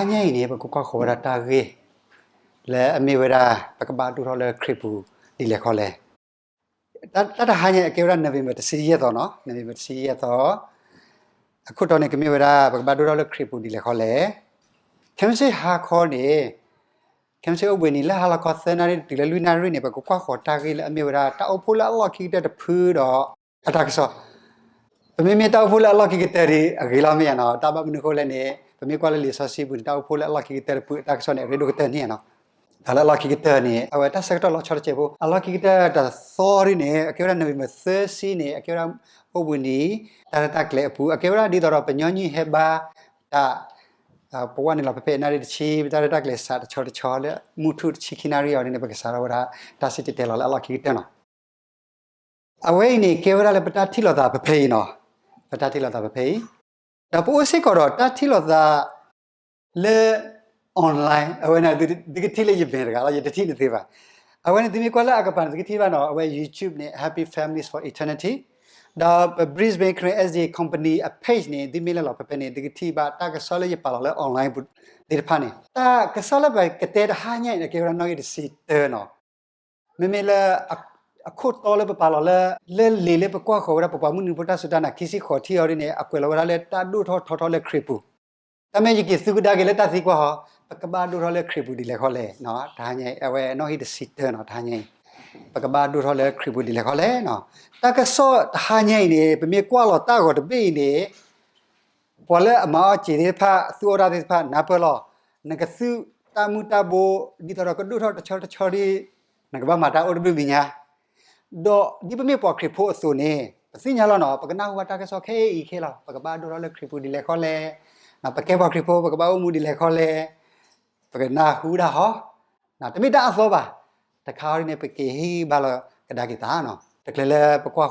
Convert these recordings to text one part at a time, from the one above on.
တဟါညါအံၤန့ၣ် ပကကွၢ်ဃီၤဝဲဒၣ်တၢ်ဂ့ၢ် လၢအမ့ၢ်ဝဲဒၣ် ပကဘၣ်ဒိၣ်ထီၣ်လၢခရံာ်ပူၤဒ်လဲၣ်ဃီလဲၣ်. တၢ်တဟါညါအံၤ အကဲဝဲဒၣ် November တဆံယဲၢ်သီနီၤ, November တဆံယဲၢ်သီ. အခိၣ်တီန့ၣ် ကမ့ၢ်ဝဲဒၣ် ပကဘၣ်ဒိၣ်ထီၣ်လၢခရံာ်ပူၤဒ်လဲၣ်ဃီလဲၣ်. ခဲမုၢ်ဆ့ၣ်ဟါခီန့ၣ်, ခဲမုၢ်ဆ့ၣ်အိၣ်ဘှံးနံၤ လၢဟါလီၤခီသၢနၣ်ရံၣ် တုၤလၢလွံၢ်နၣ်ရံၣ်န့ၣ် ပကကွၢ်ဃီၤတၢ်ဂ့ၢ်လၢအမ့ၢ်ဝဲဒၣ် တၢ်အိၣ်ဖှိၣ်လၢအလီၢ်ခံကတၢၢ်တဖုဒီး အတၢ်ကစီၣ်. ပမ့မ့ၢ်တၢ်အိၣ်ဖှိၣ်လၢအလီၢ်ခံကတၢၢ်ဒီး အဂ့ၤလီၤမ့ၢ်ဧါနီၤ. တၢ်ဘၣ်မနုၤအဃိလဲၣ်န့ၣ် ပမ့ၢ်ကွၢ်လၢလံာ်စီဆှံပူၤန့ၣ် တၢ်အိၣ်ဖှိၣ်လၢအလီၢ်ခံကတၢၢ်တဖု အတၢ်ကစီၣ်န့ၣ် အရ့ဒိၣ်ကတၢၢ်န့ၣ်ဧါနီၤ. တၢ်လၢအလီၢ်ခံကတၢၢ်န့ၣ် အဝဲတၢ်ဆၢကတီၢ်လီၤဆီတစဲးဖိ အလီၢ်ခံကတၢၢ်တသီဒ်န့ၣ် အကဲဝဲဒၣ် November သၢဆံန့ၣ် အကဲဝဲဒၣ် အိၣ်ဘှံးနံၤ တၢ်ရဲၣ်တၢ်ကျဲၤအပူၤ အကဲဝဲဒၣ်ဒ်သိးဒီး ပညီနုၢ်ဟဲဘါ တၢ် ပဝဲန့ၣ်လီၤ ဖဲဖဲနၣ်ရံၣ်တဆံ ပတၢ်ရဲၣ်တၢ်ကျဲၤစးတဆီတဆီလၢ မုၢ်ထူၣ်တဆံခံနၣ်ရံၣ်အံၤန့ၣ် ပကစးထီၣ်ဝဲဒၣ် တၢ်စံၣ်တဲၤတဲလီၤလၢအလီၢ်ခံကတၢၢ်နီၤ. အဝဲအံၤန့ၣ် ကဲဝဲဒၣ်လၢပတၢ်ထံၣ်လိာ်သးဖဲဖဲအံၤနီၤ. ပတၢ်ထံၣ်လိာ်သးဖဲဖဲအံၤ ဒီးပအိၣ်စ့ၢ်ကီးဒီးတၢ်ထံၣ်လိာ်သး လၢ online အဝဲန့ၣ် သုကထံၣ်လၢယမဲာ်တဂၤလီၤ, ယတထံၣ်န့ၣ်သ့ဘၣ်. အဝဲန့ၣ် သုမ့ၢ်ကွၢ်လၢအကပၤန့ၣ် သုကထံၣ်ဘၣ်နီၤ. အဝဲ YouTube န့ၣ် Happy Families for Eternity ဒီးပ Brisbane Karen SDA Company အ page န့ၣ် သုမ့ၢ်လဲၤလီၤဖဲဖဲန့ၣ် သုကထံၣ်ဘၣ်တၢ်ကစီၣ်လၢယပာ်လီၤလၢ online ပူၤသ့ၣ်တဖၣ်န့ၣ် တၢ်ကစီၣ်လၢပကတဲတဟါညါအံၤန့ၣ် ကဲဝဲဒၣ်နီၣ်ဂံၢ်တဆံတၢနီၤ. မ့မ့ၢ်လၢ အခိၣ်တီလၢပပာ်လီၤလၢ လၢလံာ်လၢပကွၢ်ဃီၤဝဲဒၣ် ပပှၤမုၢ်နံၤဖိတၢ်စူၢ်တၢ်နာ်ခံဆံဃိးထံၣ်အံၤဒ်န့ၣ် အကွဲးလီၤဝဲဒၣ်လၢတၢ်ဒိၣ်ထီၣ်ထီထီၣ်လၢခရံာ်ပူၤ. တၢ်မ့ၢ်ယက့ၤသုကဒါက့ၤလၢတၢ်သံကွၢ်ဟီ, ပကဘၣ်ဒိၣ်ထီၣ်လၢခရံာ်ပူၤဒ်လဲၣ်ဃီလဲၣ်. တဟါညါအံၤ အဝဲနီၣ်ဂံၢ်တဆံတၢနီၤ, တဟါညါအံၤ ပကဘၣ်ဒိၣ်ထီၣ်လၢခရံာ်ပူၤဒ်လဲၣ်ဃီလဲၣ်. တၢ်ကစီၣ်တဟါညါအံၤန့ၣ် ပမ့ၢ်ကွၢ်လီၤတၢ်ဂီၤတဘ့ၣ်အံၤန့ၣ် ပှၤလၢအမၤအီၣ်စ့သ့ၣ်တဖၣ် သူၣ်အီၣ်တၢ်သ့ၣ်တဖၣ် နၢ်ပၢၢ်လီၤ. နကသူၣ်တၢ်မုၢ်တၢ်ဘိ ဒ်သိးဒီးကဒိၣ်ထီၣ်တဆီတဆီဒီး နကဘၣ်မၤတၢ်အိၣ်တဘျုးမံၤညါ ဒီးဒ်ပမ့ၢ်ပှၤခရံာ်ဖိအသိးန့ၣ် ပသ့ၣ်ညါလီၤနီၤ, ပကနၢ်ဟူဘၣ်တၢ်ကစီၣ်ခဲအံၤခဲလီၤ. ပကဘၣ်ဒိၣ်ထီၣ်လၢခရံာ်ပူၤဒ်လဲၣ်ဃီလဲၣ်. ပကဲပှၤခရံာ်ဖိ ပကဘၣ်အိၣ်မူဒ်လဲၣ်ဃီလဲၣ်. ပကနၢ်ဟူဒၣ်ဟီ, တမ့ၢ်တၢ်အသီဘၣ်. တခါအံၤန့ၣ် ပက့ၤဟ့ၣ်ဂံၢ်ဘါလီၤကဒါက့ၤသးနီၤ. တချုးလၢပကွၢ်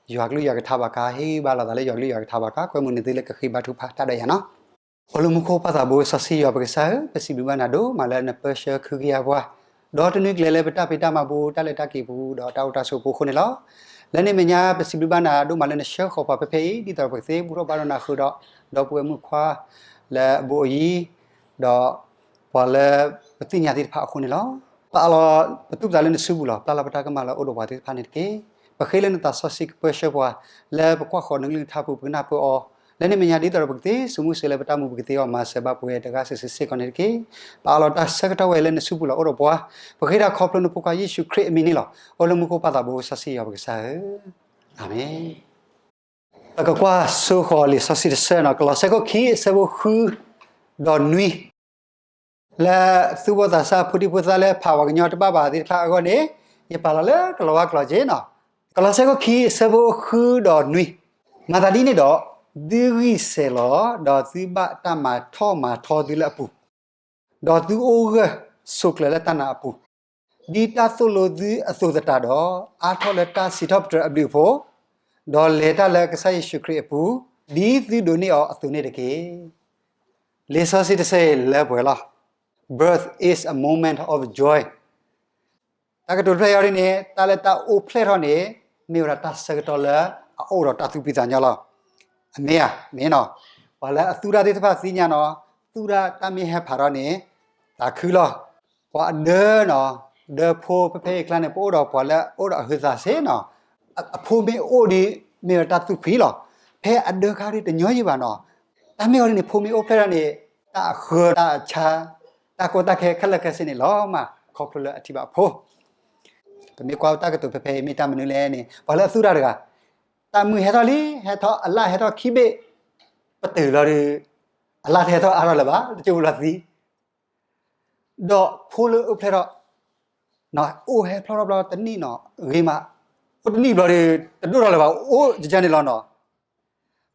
ဃီၤ ယွၤကလုၢ်ယွၤကထါဘၣ်အခါ, ဟ့ၣ်ဂံၢ်ဘါလီၤသးလၢယွၤကလုၢ်ယွၤကထါဘၣ်အခါ, ကွဲမုာ်န့ၢ်သုလၢကဃ့ဘါထုကဖၣ်တၢ်ဒီးယၤနီၤ. အိၣ်လၢမူခိၣ်ပၢ်သးဘိစီဆှံယွၤပကစၢ်ဧၢ, ပစံးဘျုးဘၣ်နၤဒိၣ်မးလၢနပၢဆှၢခုကယၤပှၤ, ဒီးတနွံကျဲၤလၢပတၢ်ဖံးတၢ်မၤပူၤ တၢ်လဲၤတၢ်က့ၤပူၤ ဒီးတၢ်အိၣ်တၢ်ဆိးပူၤအဃိန့ၣ်လီၤ. လၢန့ၣ်အမဲာ်ညါ ပစံးဘျုးဘၣ်နၤဒိၣ်မးလၢနဆှၢဃီၤပှၤဖဲဖဲအံၤ ဒ်သိးပကသ့ဘူၣ်ထီၣ်ဘါထီၣ်နၤဃုာ်ဒီး ဒီပုၢ်ဝဲၢ်မုၣ်ခွါ လၢအဘူးအယံၤ ဒီးပှၤလၢပသ့ၣ်ညါသ့ၣ်တဖၣ်အဃိန့ၣ်လီၤ. ပအးလီၤပသူၣ်ပသးလၢနစုပူၤလီၤ. ပျၢ်လီၤပတၢ်ကမၣ်လၢအိၣ်ဒီးပှၤသ့ၣ်တဖၣ်န့ၣ်တက့ၢ်. ပဃ့လၢနသးစီဆှံကပၢဆှၢပှၤ လၢပကွၢ်ဃီၤနကလုၢ်နကထါပူၤ ပကနၢ်ပၢၢ်အီၤ, လၢန့ၣ်အမဲာ်ညါဒ်သိးဒီးပကသ့စိာ်မူစိာ်လၢပတၢ်မူပကသ့အီၤ မၤစၢၤဘၣ်ပဝဲတဂၤစုာ်စုာ်စ့ၢ်ကီးန့ၣ်တက့ၢ်. ပအးလီၤတၢ်ဆၢကတီၢ်ဝဲလၢနစုပူၤလီၤအိၣ်ဒီးပှၤ, ပဃ့တၢ်ခီဖျိနဖိခွါယ့ၣ်ၡူးခရံာ်အမံၤန့ၣ်လီၤ. အိၣ်လၢမူခိၣ်ပၢ်သးဘိစီဆှံယွၤပကစၢ်ဧၢ, အၤမ့ၣ်. ပကကွၢ်ဆိဃီၤလံာ်စီဆှံတဆၢနီၤ, ကလီးစဲခိၣ်ခံ အဆၢဖိဃု ဒီးနွံ, လၢသူၣ်ဘီၣ်သးစၢ်ဖိဒံဖိသၣ်လၢဖးပှၤကညီတဘၣ်ဘၣ်သ့ၣ်တဖၣ်အဂီၢ်န့ၣ်, ယပာ်လီၤလၢကလီၤဝါကျိာ်က့နီၤ. ကလီးစဲခိၣ်ခံ အဆၢဖိဃု ဒီးနွံ, မၤသးဒ်န့ၣ်ဒီး, သုဂံၢ်စဲၤလီၤ, ဒီးသုဘၣ်တၢ်မၤထီၣ်မၤထီသုလၢအပူၤ ဒီးသုအိၣ်ဂၢၢ်ဆိးကျၢၤလၢတၢ်နာ်အပူၤ, ဒ်တၢ်သိၣ်လိသုအသိးသတးဒီး, အါထီၣ်လၢတၢ်စံးထီၣ်ပတြၢၤအဘျုးအဖှိၣ်, ဒီးလဲၤတၢ်လၢကစၢ်ယ့ၣ်ၡူးခရံာ်အပူၤ, ဒ်သုဒိးန့ၢ်အီၤအသိးန့ၣ်တက့ၢ်. လံာ်စီဆှံတဆၢအံၤလၢပှဲၤလီၤ. Birth is a moment of joy. တၢ်ကတိၤတဖျၢၣ်အံၤဒ်န့ၣ် တၢ်လၢတၢ်အိၣ်ဖျဲၣ်ထီၣ်န့ၣ် မ့ၢ်ဝဲဒၣ်တၢ်ဆၢကတီၢ်လၢအအိၣ်ဒီးတၢ်သူၣ်ဖှံသးညီလီၤ. အမ့ၢ်ဧါ, မ့ၢ်နီၤ. ပှၤလၢအသူၣ်တၢ်သ့ၣ်တဖၣ်သ့ၣ်ညါနီၤ, သူၣ်တၢ်တၢ်မ့ၢ်ဟဲဖးထီၣ်န့ၣ် သးခုလီၤ. ပှၤအဒၢနီၤ, ဒၢဖိဖဲဖဲအံၤကျါန့ၣ် ပအိၣ်ဒီးပှၤလၢအအိၣ်ဒီးအဟုးသးစ့ၢ်နီၤ, အဖိမ့ၢ်အိၣ်ဒီး မ့ၢ်ဝဲတၢ်သူၣ်ဖှံလီၤ. ဖဲအဒၢခါဒ်တညီယံၤဘၣ်နီၤ, တၢ်မ့ၢ်အီၤဒ်န့ၣ် ဖိမ့ၢ်အိၣ်ဖျဲၣ်ထီၣ်န့ၣ် တၢ်အဃၢတၢ်အဆါ တၢ်ကီတၢ်ခဲခဲလၢာ်ခဲဆ့န့ၣ်လီၤမး ခီဖျိလၢအထံၣ်ဘၣ်အဖိ. ပမ့ၢ်ကွၢ်တၢ်ကတိၤဖဲဖဲအံၤမ့ၢ်တၢ်မနုၤလဲၣ်န့ၣ် ပှၤလၢအသူၣ်တၢ်တဂၤ, တၢ်မုၢ်ဟဲထီၣ်လံ, ဟဲထီၣ်အလၣ်ဟဲထီၣ်ခံဘ့ၣ် ပတုာ်လီၤဒီး အလၣ်တဟဲထီၣ်အါထီၣ်လၢၤဘၣ်, တကၠိပူၤလီၤသံ ဒီးဖိလၢအိၣ်ဖျဲၣ်ထီၣ်, အိၣ်ဟဲဖျီၣ်ထီၣ်ဘျီတနံၣ်နီၤ ဂ့ၤမး, အိၣ်တနံၣ်ဘျီဒီး တဒိၣ်ထီၣ်လၢၤဘၣ် အိၣ်ယကန့ၣ်လီၤနီၤ.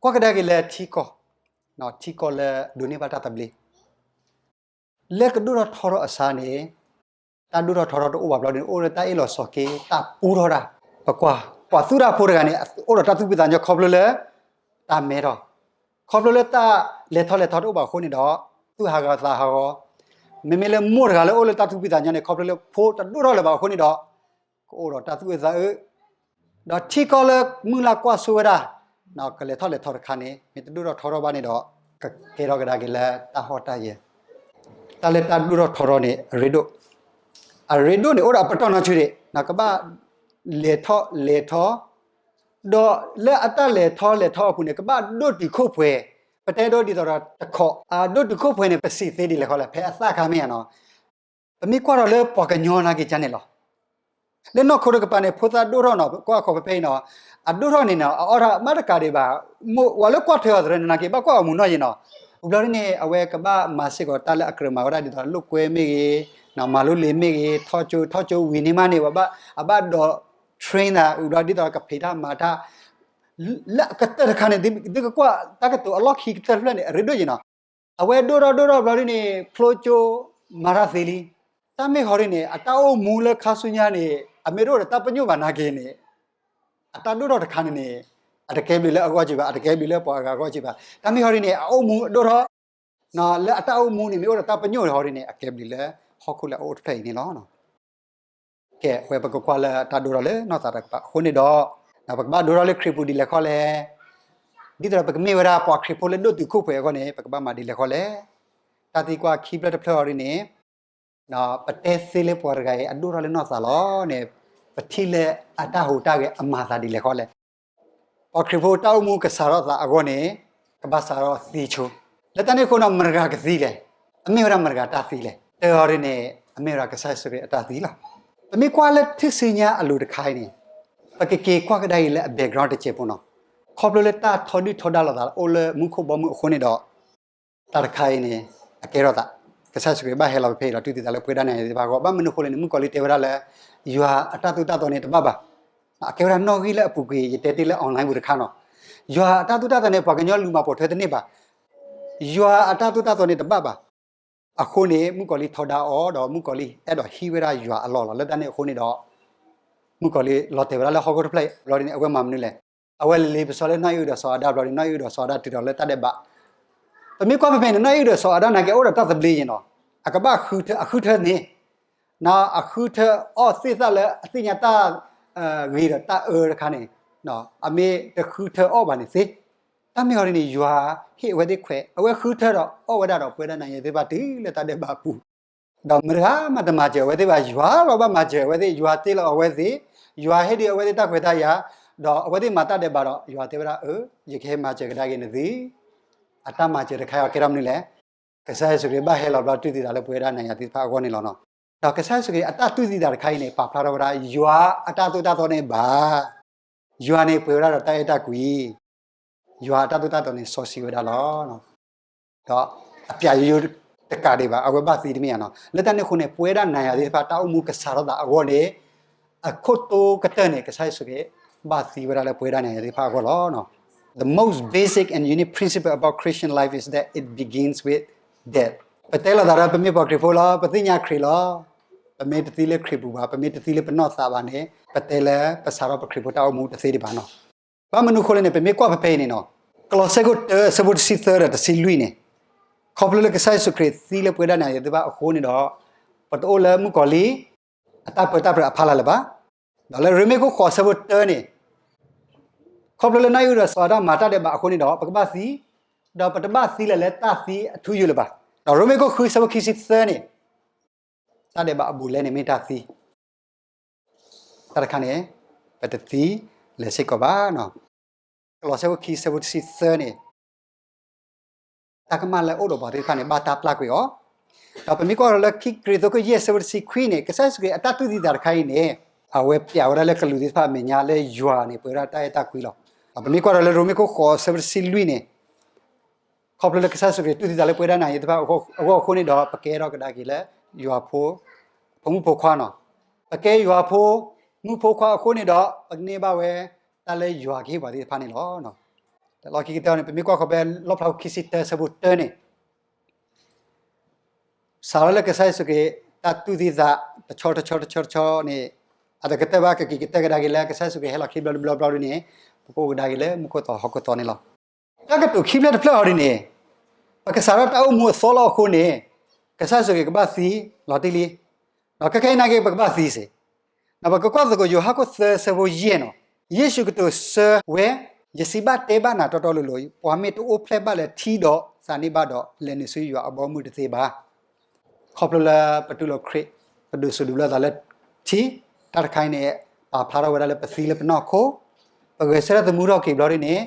ကွၢ်ကဒါက့ၤလၢထံကီၢ်, ထံကီၢ်လၢဒိးန့ၢ်ဘၣ်တၢ်သဘျ့ လၢကဒိၣ်ထီၣ်ထီထီၣ်အစါန့ၣ်, တၢ်ဒိၣ်ထီၣ်ထီထီၣ်တအိၣ်ဘၣ်ဘျီန့ၣ် အိၣ်လၢတၢ်အ့ၣ်လိာ်ဆိးက့ တၢ်ပူထီၣ်တၢ်. ပကွၢ်, ပှၤသူၣ်တၢ်ဖိတဂၤန့ၣ် အိၣ်ဒီးတၢ်သူၣ်ဖှံသးညီခီဖျိလၢ တၢ်မဲထီၣ်, ခီဖျိလၢတၢ်လဲၤထီၣ်လဲၤထီတအိၣ်ဘၣ်အဃိန့ၣ်ဒီး သူၣ်ဟးဂီၤသးဟးဂီၤ. မ့မ့ၢ်လၢမိၢ်တဂၤလၢအိၣ်လၢတၢ်သူၣ်ဖှံသးညီန့ၣ် ခီဖျိလၢဖိတဒိၣ်ထီၣ်လၢၤဘၣ်အဃိန့ၣ်ဒီး ကအိၣ်ဒီးတၢ်သူၣ်အၢသးအၢ ဒီးထံကီၢ်လၢမုၢ်လၢ်ကွၢ်စိဝဲဒၣ်, ကလဲၤထီၣ်လဲၤထီတခါန့ၣ် မ့ၢ်တဒိၣ်ထီၣ်ထီထီၣ်ဘၣ်န့ၣ်ဒီး ကကဲထီၣ်ကဒါက့ၤလၢတၢ်ဟီၣ်တၢ်ယၢၤ. တၢ်လၢတၢ်ဒိၣ်ထီၣ်ထီထီၣ်န့ၣ် အရ့ဒိၣ်, အရ့ဒိၣ်န့ၣ် အိၣ်ဒီးအပတီၢ်နီၢ်ဆံးဒံး, ကဘၣ်လဲၤထီၣ်လဲၤထီ, ဒီးလၢအတၢ်လဲၤထီၣ်လဲၤထီအပူၤန့ၣ် ကဘၣ်ဒိၣ်တုာ်ခိၣ်ပှဲၤ, ပတဲဒိဒ်သိးဒီးတခီ, အဒိၣ်တုာ်ခိၣ်ပှဲၤန့ၣ် ပစံးသ့ဒ်လဲၣ်ဃီလဲၣ်, ဖဲအသၣ်ခါမ့ၢ်ဧါနီၤ. ပမ့ၢ်ကွၢ်ထီၣ်လၢပှၤကညီနာ်က့ၤကန့ၣ်လီၤ. လၢနီၢ်ခိတကပၤန့ၣ် ဖိသၣ်ဒိၣ်ထီၣ်နီၤ, ကွၢ်ခီဖဲဖဲအံၤနီၤ, အဒိၣ်ထီၣ်န့ၣ်နီၤ အအီၣ်ထီၣ်မးတကးဒံးဘၣ်, ဝဲလၢကွၢ်ထွဲအီၤသရၢန့ၣ် နာ်က့ၤဘၣ်ကွၢ်အီၤမူနီၢ်ယံၤနီၤ. ဝံၤဘျီဒ်န့ၣ် အဝဲကဘၣ်မၤစ့ၢ်ကီးတၢ်လၢအကြၢးမၤဝဲဒၣ်ဒ်သိးလိာ်ကွဲမ့ၢ်ဂ့ၤ, မၤလိလံာ်မ့ၢ်ဂ့ၤ, ထီၣ်ကၠိထီၣ်ကၠိဝံၤန့ၣ်မးန့ၣ် အဘၣ်ဒီး train သး ဝံၤဘျီဒ်သိးကဖံးတၢ်မၤတၢ် လၢအကတၢၢ်တခါန့ၣ် သုကကွၢ်တၢ်ကတိၤအလီၢ်ခံကတၢၢ်တဖျၢၣ်န့ၣ် အရ့ဒိၣ်ယံၤနီၤ. အဝဲဒိၣ်ထီၣ်ဒိၣ်ထီၣ်ဘျီဒ်န့ၣ် ဖျိကၠိမၤတၢ်သ့လံ. တၢ်မ့ၢ်ဟီဒ်န့ၣ် အတၢ်အိၣ်မူလၢခါဆူညါန့ၣ် အမ့ၢ်တအိၣ်ဒီးတၢ်ပညိၣ်ဘၣ်နာ်က့ၤန့ၣ် အတၢ်ဒိၣ်ထီၣ်တခါန့ၣ်န့ၣ် အတကဲဘျုးလၢအဂီၢ်က့ၤဘၣ်, အတကဲဘျုးလၢပှၤအဂၤအဂီၢ်က့ၤဘၣ်. တၢ်မ့ၢ်ဟီဒ်န့ၣ် အအိၣ်မူအဒိၣ်ထီၣ် လၢအတၢ်အိၣ်မူန့ၣ် မ့ၢ်အိၣ်ဒီးတၢ်ပညိၣ်ဟီဒ်န့ၣ် အကဲဘျုးလၢဟီၣ်ခိၣ်လၢအအိၣ်တဖျၢၣ်အံၤန့ၣ်လီၤ. ကဲ အဝဲပကကွၢ်လၢတၢ်ဒိၣ်ထီၣ်လၢနီၢ်သးတကပၤအဃိန့ၣ်ဒီး ပကဘၣ်ဒိၣ်ထီၣ်လၢခရံာ်ပူၤဒ်လဲၣ်ဃီလဲၣ်. ဒ်သိးဒီးပကမ့ၢ်ဝဲဒၣ်ပှၤခရံာ်ဖိလၢဒိၣ်တုာ်ခိၣ်ပှဲၤအဂီၢ်န့ၣ် ပကဘၣ်မၤဒ်လဲၣ်ဃီလဲၣ်. တၢ်သံကွၢ်ခံဖျၢၣ်တဖျၢၣ်အီၤဒ်န့ၣ် ပတဲသ့လၢပှၤတဂၤအံၤအဒိၣ်ထီၣ်လၢနီၢ်သးလီၤန့ၣ် ပထံၣ်လၢအတၢ်ဟူးတၢ်ဂဲၤအမၤသးဒ်လဲၣ်ဃီလဲၣ်. ပှၤခရံာ်ဖိတၢ်အိၣ်မူကစးထီၣ်သးအဂီၢ်န့ၣ် ကဘၣ်စးထီၣ်သံဆိ. လၢတၢ်န့ၣ်အဃိဒီး မတၤတဂၤကသံလဲၣ်. အမ့ၢ်ဝဲဒၣ်မတၤတဂၤတၢ်သံလဲၣ်. တၢ်အီၤဒ်န့ၣ် အမ့ၢ်ဝဲဒၣ်ကစၢ်ယ့ၣ်ၡူးခရံာ်အတၢ်သံလီၤ. ပမ့ၢ်ကွၢ်လၢထူၣ်စုညါအလိၤတခါအံၤန့ၣ် ပကက့ၤကွၢ်ကဒါအံၤလၢအ background တစဲးဖိနီၤ. ခီဖျိလၢတၢ်ထီဒုၣ်ထီဒါလိာ်သးအိၣ်လၢမူခိၣ်ဘီမုၢ်အဃိန့ၣ်ဒီး တၢ်တခါအံၤန့ၣ် အကဲထီၣ်သး, ကစၢ်ယ့ၣ်ၡူးခရံာ်ဘၣ်ဟဲလီၤဖဲအံၤဒီး တူၢ်သံသးလၢပဝဲဒၣ်နၤယၤသ့ၣ်တဖၣ်အဂီၢ်. ဘၣ်မနုၤအဃိလဲၣ်န့ၣ် မုၣ်ကီၤလံၢ်တဲဝဲဒၣ်လၢ ယွၤအတၢ်သိၣ်တၢ်သီန့ၣ်တဘၣ်ဘၣ်. အကဲဝဲဒၣ်နီၣ်ဂံၢ်လၢအပူၤကွံာ် ယတဲတ့ၢ်လၢ online ပူၤတခါနီၤ. ယွၤအတၢ်သိၣ်တၢ်သီန့ၣ် ပှၤကညီလူၤမၤပိာ်ထွဲတန့ၢ်ဘၣ်. ယွၤအတၢ်သိၣ်တၢ်သီန့ၣ်တဘၣ်ဘၣ်. အဃိန့ၣ် မုၣ်ကီၤလံၢ်ထီဒါအီၤဒီး မုၣ်ကီၤလံၢ်အဲၣ်ဒိးဟံးဝဲဒၣ်ယွၤအလီၢ်လီၤ. လၢတၢ်န့ၣ်အဃိန့ၣ်ဒီး မုၣ်ကီၤလံၢ်လီၤတဲာ်ဝဲဒၣ်လၢဟီၣ်ခိၣ်တဖျၢၣ်အံၤ ဘျီဒ်န့ၣ် အဝဲမၤမနုၤလဲၣ်. အဝဲလဲၤလံပစီလၢနီၢ်အံၣ်ဒီးစီၤအၤဒၣ် ဘျီဒ်န့ၣ် နီၢ်အံၣ်ဒီးစီၤအၤဒၣ်တုၤထီၣ်လၢတၢ်ဒဲးဘး. ပမ့ၢ်ကွၢ်ဖဲဖဲန့ၣ် နီၢ်အံၣ်ဒီးစီၤအၤဒၣ်နာ်က့ၤအိၣ်ဒီးတၢ်သဘျ့ယံၤနီၤ. အကဘၣ်ဃုထၢ အဃုထၢန့ၣ် အဃုထၢအီၣ်သ့ၣ်သၣ်လၢအသ့ၣ်ညါတၢ်ဂ့ၤဒီးတၢ်အၢတခါန့ၣ် အမ့ၢ်တဃုထၢအီၣ်ဘၣ်န့ၣ်သ့. တၢ်မ့ၢ်ဟီဒ်န့ၣ် ယွၤဟ့ၣ်အဝဲသ့ၣ်ခွဲး အဝဲဃုထၢဒီးအီၣ်ဝဲဒၣ်ဒီး ပဝဲဒၣ်နၤယၤသ့ၣ်တဖၣ်တုၤလၢတၢ်ဒဲးဘးအပူၤ ဒီးမတၤတဂၤမးတမၤစၢၤအဝဲသ့ၣ်ဘၣ်. ယွၤလီၤဘၣ်မၤစၢၤအဝဲသ့ၣ်, ယွၤဟ့ၣ်လီၤအဝဲသ့ၣ်တၢ်ခွဲးတၢ်ယာ်, ဒီးအဝဲသ့ၣ်မၤတၢ်ဒဲးဘးဒီး ယွၤတဲဝဲဒၣ် အၢ ယကဟဲမၤစၢၤကဒါက့ၤနသု. အတၢ်မၤစၢၤတခါအံၤကဲထီၣ်မနုၤလဲၣ်. ကစၢ်ယ့ၣ်ၡူးခရံာ်ဘၣ်ဟဲလီၤဘျီ တူၢ်သံသးလၢပဝဲဒၣ်နၤယၤသ့ၣ်တဖၣ်အဂီၢ်န့ၣ်လီၤ. ဒီးကစၢ်ယ့ၣ်ၡူးခရံာ်အတၢ်တူၢ်သံသးတခါအံၤန့ၣ် ပာ်ဖျါထီၣ်ဝဲဒၣ် ယွၤအတၢ်သိၣ်တၢ်သီန့ၣ်ဘၣ်. ယွၤန့ၣ်ပှဲၤဝဲဒၣ်ဒီးတၢ်အဲၣ်တၢ်ကွံ ယွၤအတၢ်သိၣ်တၢ်သီန့ၣ်စီဆှံဝဲဒၣ်လီၤ. ဒီးအပျးယိယိတကးဒံးဘၣ် အဝဲဘၣ်သံတမ့ၢ်ဧါနီၤ. လၢတၢ်န့ၣ်အဃိန့ၣ် ပဝဲဒၣ်နၤယၤသ့ၣ်တဖၣ် တၢ်အိၣ်မူကစးထီၣ်သးအဂီၢ်န့ၣ် အခိၣ်တိကတၢၢ်န့ၣ် ကစၢ်ယ့ၣ်ၡူးခရံာ်ဘၣ်သံဝဲဒၣ်လၢပဝဲဒၣ်နၤယၤသ့ၣ်တဖၣ်အဂီၢ်လီၤ. The most basic and unique principle about Christian life is that it begins with death. ပတဲလိာ်သးဒီး ပမ့ၢ်ပှၤခရံာ်ဖိလီၤ, ပသ့ၣ်ညါခရံာ်လီၤ. ပမ့ၢ်တသံလၢခရံာ်ပူၤဘၣ်, ပမ့ၢ်တသံလၢပနီၢ်သးဘၣ်န့ၣ် ပတဲလၢပစးထီၣ်ပခရံာ်ဖိတၢ်အိၣ်မူတသ့ဒံးဘၣ်နီၤ. ဘၣ်မနုၤအဃိလဲၣ်န့ၣ် ပမ့ၢ်ကွၢ်ဖဲဖဲအံၤန့ၣ်နီၤ, ကလီးစဲခိၣ်တၢ အဆၢဖိတဆံသၢဒီးတဆံလွံၢ်န့ၣ်, ခီဖျိလၢကစၢ်ယ့ၣ်ၡူးခရံာ်သံလၢပဝဲဒၣ်နၤယၤသ့ၣ်တဖၣ်အဃိန့ၣ်ဒီး ပတအိၣ်လၢမုၣ်ကီၤလံၢ် အတၢ်ပၢတၢ်ပြးအဖီလာ်လၢၤဘၣ်. ဒီးလၢရိမ့ၤခိၣ်ဃိး အဆၢဖိတၢန့ၣ်, ခီဖျိလၢနီၢ်အံၣ်ဒီးစီၤအၤဒၣ်မၤတၢ်ဒဲးဘးအဃိန့ၣ်ဒီး ပကဘၣ်သံ, ဒီးပတဘၣ်သံလၢၤလၢတၢ်သံအထူအယိာ်လၢၤဘၣ်. ဒီးရိမ့ၤခိၣ်ဃု အဆၢဖိခံဆံသၢန့ၣ်, တၢ်ဒဲးဘးအဘူးအလဲန့ၣ်မ့ၢ်တၢ်သံ တၢ်တခါန့ၣ် ပတသံလၢၤစ့ၢ်ကီးဘၣ်. ကလီးစဲခိၣ်ခံ အဆၢဖိတဆံသၢန့ၣ်, တၢ်ကမၣ်လၢအအိၣ်ဒီးပှၤသ့ၣ်တဖၣ်န့ၣ် ဘၣ်တၢ်ပျၢ်ကွံာ်အီၤ. ဒီးပမ့ၢ်ကွၢ်ဒီးလၢခံကရံၣ်သူးခိၣ်ယဲၢ် အဆၢဖိတဆံခွံန့ၣ်, ကစၢ်ယ့ၣ်ၡူးခရံာ်အတၢ်တူၢ်သံသးတခါအံၤန့ၣ်, အဝဲပျးဝဲဒၣ်လၢကလူးသ့ၣ်တဖၣ်အမဲာ်ညါလၢယွၤန့ၣ် ပှဲၤဝဲဒၣ်တၢ်အဲၣ်တၢ်ကွံလီၤ. ဒီးပမ့ၢ်ကွၢ်ဒီးလၢရိမ့ၤခိၣ်ဃိး အဆၢဖိတဆံလွံၢ်န့ၣ်, ခီဖျိလၢကစၢ်ယ့ၣ်ၡူးခရံာ်တူၢ်သံသးလၢပဝဲဒၣ်နၤယၤသ့ၣ်တဖၣ်အဂီၢ်အဃိန့ၣ်ဒီး ပကဲထီၣ်ကဒါက့ၤလၢယွၤဖိ ဖိမုၣ်ဖိခွါနီၤ. ပကဲယွၤဖိ မုၣ်ဖိခွါအဃိန့ၣ်ဒီး ပကန့ၢ်ဘၣ်ဝဲတၢ်လၢယွၤကဟ့ၣ်ပှၤသ့ၣ်တဖၣ်န့ၣ်လီၤ. ဒီးလီၢ်ခံကတၢၢ်န့ၣ် ပမ့ၢ်ကွၢ်ဃီဖဲလီၣ်ဖျါခိၣ်ခံဆံတၢ အဆၢဖိတၢန့ၣ်, စးထီၣ်လၢကစၢ်ယ့ၣ်ၡူးခရံာ်တၢ်တူၢ်သံသး တဆီတဆီတဆီတဆီန့ၣ်, အတကတၢၢ်ဘၣ် ကက့ၤကတၢၢ်ကဒါက့ၤလၢကစၢ်ယ့ၣ်ၡူးခရံာ်ဟဲလီၤခံဘျီတဘျီဘျီဒ်န့ၣ်, ပကအိၣ်ကဒါက့ၤလၢမူခိၣ်သီဟီၣ်ခိၣ်သီန့ၣ်လီၤ. တၢ်ကတိၤခံဖျၢၣ်တဖျၢၣ်အီၤဒ်န့ၣ်, ပကစးထီၣ်တၢ်အိၣ်မူအသီလီၤအဃိန့ၣ်, ကစၢ်ယ့ၣ်ၡူးခရံာ်ကဘၣ်သံလီၤတံၢ်လံ. ဒီးခဲခဲအံၤနာ်က့ ပကဘၣ်သံစ့ၢ်, ဒီးပကကွၢ်သကိးယိၤဟၣ်ခိၣ်သၢ အဆၢဖိယဲၢ်နီၤ, ယ့ၣ်ၡူးကတိၤဆၢဝဲ, ယစံးဘၣ်တဲဘၣ်နၤတီတီလိၤလိၤ, ပှၤမ့ၢ်တအိၣ်ဖျဲၣ်ဘၣ်လၢထံဒီးသးန့ၣ်ဘၣ်ဒီး လဲၤနုာ်ဆူယွၤအဘီအမုၢ်တသ့ဘၣ်. ခီဖျိလၢပတူၢ်လိာ်ခရံာ်, ပဒိးစူးဒိးဘျၢသးလၢထံ, တၢ်တခါအံၤန့ၣ် ပာ်ဖျါထီၣ်ဝဲဒၣ်လၢပသံလၢပနီၢ်ခိ, ပဂဲၤဆၢထၢၣ်သမူထီၣ်က့ၤဘျီဒ်န့ၣ်,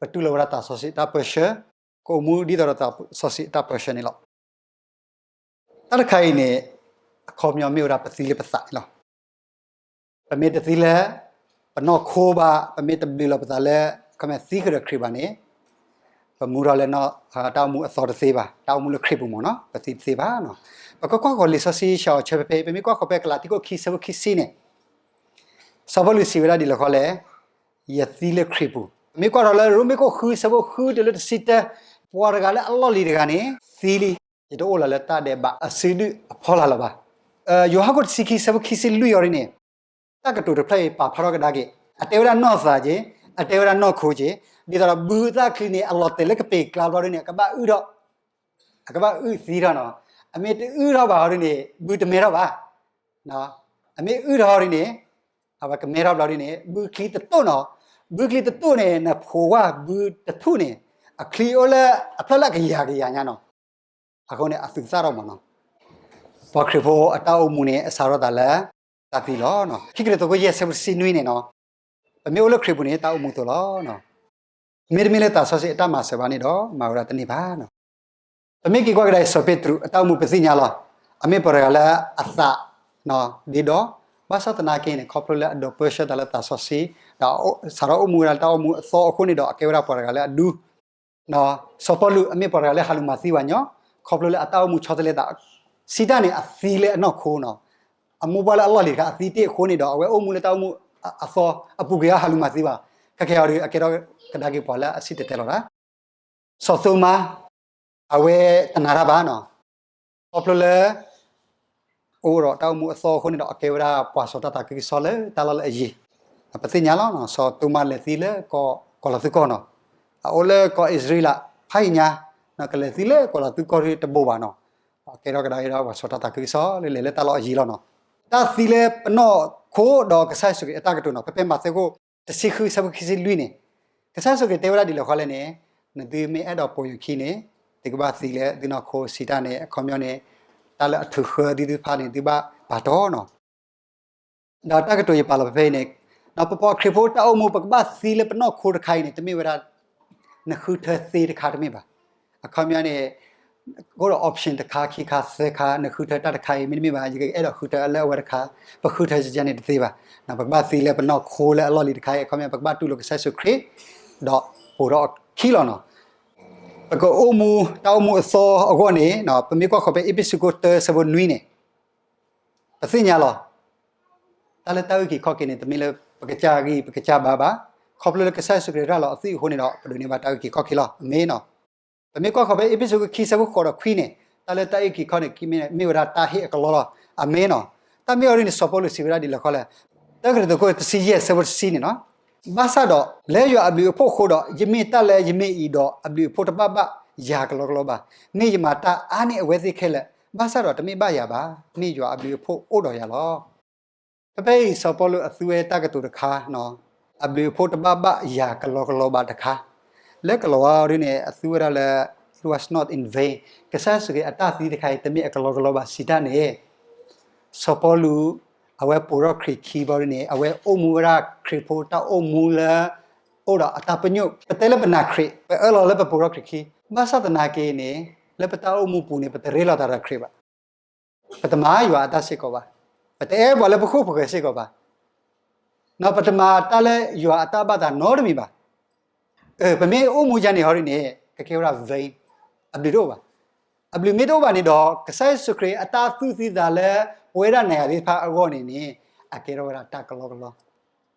ပတူၢ်လိာ်ဝဲဒၣ်သးစီဆှံအတၢ်ပၢဆှၢ, ကအိၣ်မူဒ်သိးဒီးသးစီဆှံအတၢ်ပၢဆှၢန့ၣ်လီၤ. တၢ်တခါအံၤန့ၣ် အခီပညီမ့ၢ်ဝဲဒၣ်ပသံလၢပသးန့ၣ်လီၤ. ပမ့ၢ်တသံလၢပနီၢ်ခိဘၣ်, ပမ့ၢ်တဘျုးလီၤပသးလၢ ခီမ့ၢ်သံဃုာ်ဒီးခရံာ်ဘၣ်န့ၣ်, ပမူထီၣ်လၢ တၢ်အိၣ်မူအသီတသ့ဘၣ်, တၢ်အိၣ်မူလၢခရံာ်ပူၤမ့ၢ်နီၤ, ပသံတသ့ဘၣ်နီၤ. ပကကွၢ်ဃီၤလံာ်စီဆှံဆၢအီၤဆၢဖဲဖဲ, ပမ့ၢ်ကွၢ်ဃီၤဖဲကလၤတံခိၣ်ခံဆၢဖိခံဆံန့ၣ်, စီၤပီလူးစံးဝဲဒၣ်ဒ်လဲၣ်ဃီလဲၣ်, ယသံလၢခရံာ်ပူၤ. ပမ့ၢ်ကွၢ်ထီၣ်လၢရိမ့ၤခိၣ်ဃုဆၢဖိဃုတုၤလၢတဆံတၢ, ပှၤတဂၤလၢအလီၢ်လံၤတဂၤန့ၣ် သံလံ, ယတအိၣ်လၢၤလၢတၢ်ဒဲးဘးအစုဒုၣ်အဖီလာ်လၢၤဘၣ်. ယိၤဟၣ်ခိၣ်တဆံခံဆၢဖိခံဆံလွံၢ်အံၤဒ်န့ၣ်, တၢ်ကတိၤတဖျၢၣ်အံၤပာ်ဖျါထီၣ်ကဒါက့ၤ, အတဲဝဲဒၣ်နီၢ်သးက့ၤ, အတဲဝဲဒၣ်နီၢ်ခိက့ၤ, ဒ်သိးဒီးဘုသၣ်ချံန့ၣ် အလီၤတဲာ်လၢကပ့ၤကျါဘျီဒ်န့ၣ် အကဘၣ်အုၣ်ထီၣ်, အကဘၣ်အုၣ်သံထီၣ်နီၤ. အမ့ၢ်တအုၣ်ထီၣ်ဘၣ်အီၤဒ်န့ၣ် ဘုတမဲထီၣ်ဘၣ်. အမ့ၢ်အုၣ်ထီၣ်ဒ်န့ၣ်, အဝဲကမဲထီၣ်ဘျီဒ်န့ၣ် ဘုချံတတိၣ်နီၤ. ဘုချံတတိၣ်န့ၣ် နဖိဝၢ်ဘုတထူၣ်န့ၣ်, အချံအိၣ်လၢအဖျၢၣ်လၢအကယၤကယၤညါနီၤ. အဃိန့ၣ် အသူးသၣ်ထီၣ်မ့ၢ်နီၤ. ပှၤခရံာ်ဖိအတၢ်အိၣ်မူန့ၣ် အစးထီၣ်သးလၢတၢ်သံလီၤ. ခံကရံၣ်သူးခိၣ်ယဲၢ်ဆၢဖိတဆံနွံန့ၣ်နီၤ, ပမ့ၢ်အိၣ်လၢခရံာ်ပူၤန့ၣ် တၢ်အိၣ်မူအသိးလီၤ. မ့တမ့ၢ်လၢသးစီဆှံအတၢ်မၤစၢၤဘၣ်န့ၣ်ဒီး မၤဝဲဒၣ်တန့ၢ်ဘၣ်နီၤ. ပမ့ၢ်က့ၤကွၢ်ကဒါအံၤ စီၤပ့းတရူးအတၢ်အိၣ်မူပသ့ၣ်ညါလီၤ. အမ့ၢ်ပှၤတဂၤလၢအသးဒ့ဒီ, ဘၣ်ဆၣ်သနာ်က့န့ၣ် ခီဖျိလၢအဒိးပၢဆှၢသးလၢသးစီဆှံ, ဒီးစးထီၣ်အိၣ်မူဝဲဒၣ်လၢတၢ်အိၣ်မူအသီအဃိန့ၣ်ဒီး အကဲဝဲဒၣ်ပှၤတဂၤလၢအဒူ စီၤပီလူးအမ့ၢ်ပှၤတဂၤလၢဟးလူၤမၤသံဝဲညီ, ခီဖျိလၢအတၢ်အိၣ်မူဆီတလဲသး, စံးတၢ်န့ၣ် အသံလၢအနီၢ်ခိနီၤ. အမိၢ်ပှၢ်လၢအလီၢ်လံၤတခါ အသံတ့ၢ်အဃိန့ၣ်ဒီး အဝဲအိၣ်မူလၢတၢ်အိၣ်မူအသီအပူၤကွံာ် အဟးလူၤမၤသံဘၣ်. ခဲကဲအံၤဒီး အကဲထီၣ်ကဒါက့ၤပှၤလၢအစံၣ်တဲၤတဲလီၤတၢ် စီၤသိမါ, အဝဲတနာ်တၢ်ဘၣ်နီၤ. ခီဖျိလၢ အိၣ်ဒီးတၢ်အိၣ်မူအသီအဃိန့ၣ်ဒီး အကဲဝဲဒၣ်ပှၤစီၤတၢ်သးခုကစီၣ်လၢတၢ်လီၢ်လၢအယံၤ. ပသ့ၣ်ညါလီၤ, စီၤသိမါလဲၤသံလၢကီၤလီၤသူကီၢ်နီၤ. အအိၣ်လၢကီၢ်အံၣ်စရ့လးဖးယံၤညါ, ကလဲၤသံလၢကီၤလီၤသူကီၢ်တဘိးဘၣ်နီၤ. အကဲထီၣ်ကဒါက့ၤဒီးပှၤစီၤတၢ်သးခုကစီၣ်လၢလဲၤလၢတၢ်လီၢ်အယံၤလီၤနီၤ. တၢ်သံလၢပနီၢ်ခိဒီးကစၢ်ယ့ၣ်ၡူးခရံာ်အတၢ်ကတိၤနီၤ, ဖဲဖဲမးသဲခိၣ်တဆံဃုဆၢဖိခံဆံလွံၢ်န့ၣ်, ကစၢ်ယ့ၣ်ၡူးခရံာ်တဲဝဲဒၣ်ဒ်လဲၣ်ဃီလဲၣ်န့ၣ်, နသုမ့ၢ်အဲၣ်ဒိးပိာ်ယခံန့ၣ်, သုကဘၣ်သံလၢသုနီၢ်ခိ စံးတၢ်န့ၣ် အခီပညီန့ၣ်, တၢ်လၢအထုးဃၢသုသ့ၣ်တဖၣ်န့ၣ် သုဘၣ်ပာ်တီနီၤ. ဒီးတၢ်ကတိၤယပာ်လီၤဖဲဖဲအံၤန့ၣ်, ပပှၤခရံာ်ဖိတၢ်အိၣ်မူ ပကဘၣ်သံလၢပနီၢ်ခိတခါအံၤန့ၣ် တမ့ၢ်ဝဲဒၣ် နဃုထၢသ့တခါတမ့ၢ်ဘၣ်. အခီပညီန့ၣ် ကအိၣ်ဒီး option တခါ ခံခါ သၢခါ, နဃုထၢတၢ်တခါအံၤ မ့တမ့ၢ်ဘၣ် ယကအဲၣ်ဒိးဃုထၢလၢအဝဲတခါ, ပဃုထၢယကန့ၣ်တသ့ဘၣ်. ပကဘၣ်သံလၢပနီၢ်ခိလၢအလီၢ်လံၤတခါအံၤ အခီပညီ ပကဘၣ်တူၢ်လိာ်ကစၢ်ယ့ၣ်ၡူးခရံာ်, ဒီးပိာ်ထီၣ်အခံလီၤနီၤ. ပကအိၣ်မူ တၢ်အိၣ်မူအသီအဂီၢ်န့ၣ်, ပမ့ၢ်ကွၢ်ဃီၤဖဲအ့းဖ့းစူးခိၣ်တၢဆၢဖိနွံန့ၣ်, ပသ့ၣ်ညါလီၤ. တၢ်လၢတၢ်အုၣ်က့ၤခီၣ်က့ၤန့ၣ် တမ့ၢ်လၢပကစၢ်ဂံၢ်ပကစၢ်ဘါဘၣ်. ခီဖျိလၢကစၢ်ယ့ၣ်ၡူးခရံာ်ရၤလီၤအသွံၣ်အဃိန့ၣ်ဒီး ပဒိးန့ၢ်ဘၣ်တၢ်အုၣ်က့ၤခီၣ်က့ၤလီၤ. အမ့ၢ်နီၤ. ပမ့ၢ်ကွၢ်ဃီၤဖဲအ့းဖ့းစူးခိၣ်ခံဆၢဖိဃိးဒီးခွံန့ၣ်, တၢ်လၢတၢ်အုၣ်က့ၤခီၣ်န့ၣ် မ့ၢ်ဝဲဒၣ်တၢ်ဟ့ၣ်အကလီလီၤ. အမ့ၢ်နီၤ. တၢ်မ့ၢ်အီၤဒ်န့ၣ် စီၤပီလူးစံးဝဲဒၣ်ဒ်လဲၣ်ဃီလဲၣ်. တၢကရံၣ်သူးခိၣ်တဆံယဲၢ်ဆၢဖိတဆံန့ၣ်နီၤ, ဘၣ်ဆၣ်ဒီး လၢယွၤအဘျုးအဖှိၣ်အဃိဒီး ယမ့ၢ်တၢ်လၢယမ့ၢ်အံၤဒီး အဘျုးအဖှိၣ်တဘၣ်ဘၣ်ယၤကလီကလီဘၣ်. မ့ၢ်ယမၤတၢ်အါန့ၢ်အဝဲသ့ၣ်ခဲလၢာ်, ဘၣ်ဆၣ်ဒီးတမ့ၢ်ဘၣ်ယၤဘၣ်, မ့ၢ်ယွၤအဘျုးအဖှိၣ်အိၣ်ဒီးယၤလီၤ. ဖဲဖဲအံၤ စီၤပီလူးအသူဝဲတၢ်ကတိၤတခါ, အဘျုးအဖှိၣ်တဘၣ်ဘၣ်ယၤကလီကလီဘၣ်တခါ, လၢကလီၤဝါအီၤဒ်န့ၣ် အသူဝဲဒၣ်လၢ it was not in vain, ကစၢ်ယ့ၣ်ၡူးခရံာ်အတၢ်သံတခါအံၤ တမ့ၢ်အကလီကလီဘၣ် စံးတၢ်န့ၣ်, စီၤပီလူး အဝဲပိာ်ထီၣ်ခရံာ်ခံဘျီဒ်န့ၣ် အဝဲအိၣ်မူဝဲဒၣ်ခရံာ်ဖိတၢ်အိၣ်မူလၢ အိၣ်ဒီးအတၢ်ပညိၣ်, ပတဲလၢပနာ်ခရံာ်, ပအၢၣ်လီၤလၢပပိာ်ထီၣ်ခရံာ်ခံ, ဘၣ်ဆၣ်သနာ်က့န့ၣ် လၢပတၢ်အိၣ်မူပူၤန့ၣ် ပတရ့လိာ်သးဒီးခရံာ်ဘၣ်. ပတမၤယွၤအတၢ်စ့ၢ်ကီးဘၣ်. ပတအဲၣ်ပှၤလၢပခိၣ်ပဃၢၤစ့ၢ်ကီးဘၣ်. ပတမၤတၢ်လၢယွၤအတၢ်ဘၣ်သးနီတမံၤဘၣ်. ပမ့ၢ်အိၣ်မူယၤန့ၣ်ဟီဒ်န့ၣ် ကကဲဝဲဒၣ် vain, အဘျုးတအိၣ်ဘၣ်. အဘျုးမ့ၢ်တအိၣ်ဘၣ်န့ၣ်ဒီး ကစၢ်ယ့ၣ်ၡူးခရံာ်အတၢ်သူၣ်သံသးလၢ ပဝဲဒၣ်နၤယၤသ့ၣ်တဖၣ်အဂီၢ်န့ၣ်န့ၣ် အကဲထီၣ်ဝဲဒၣ်တၢ်ကလီကလီ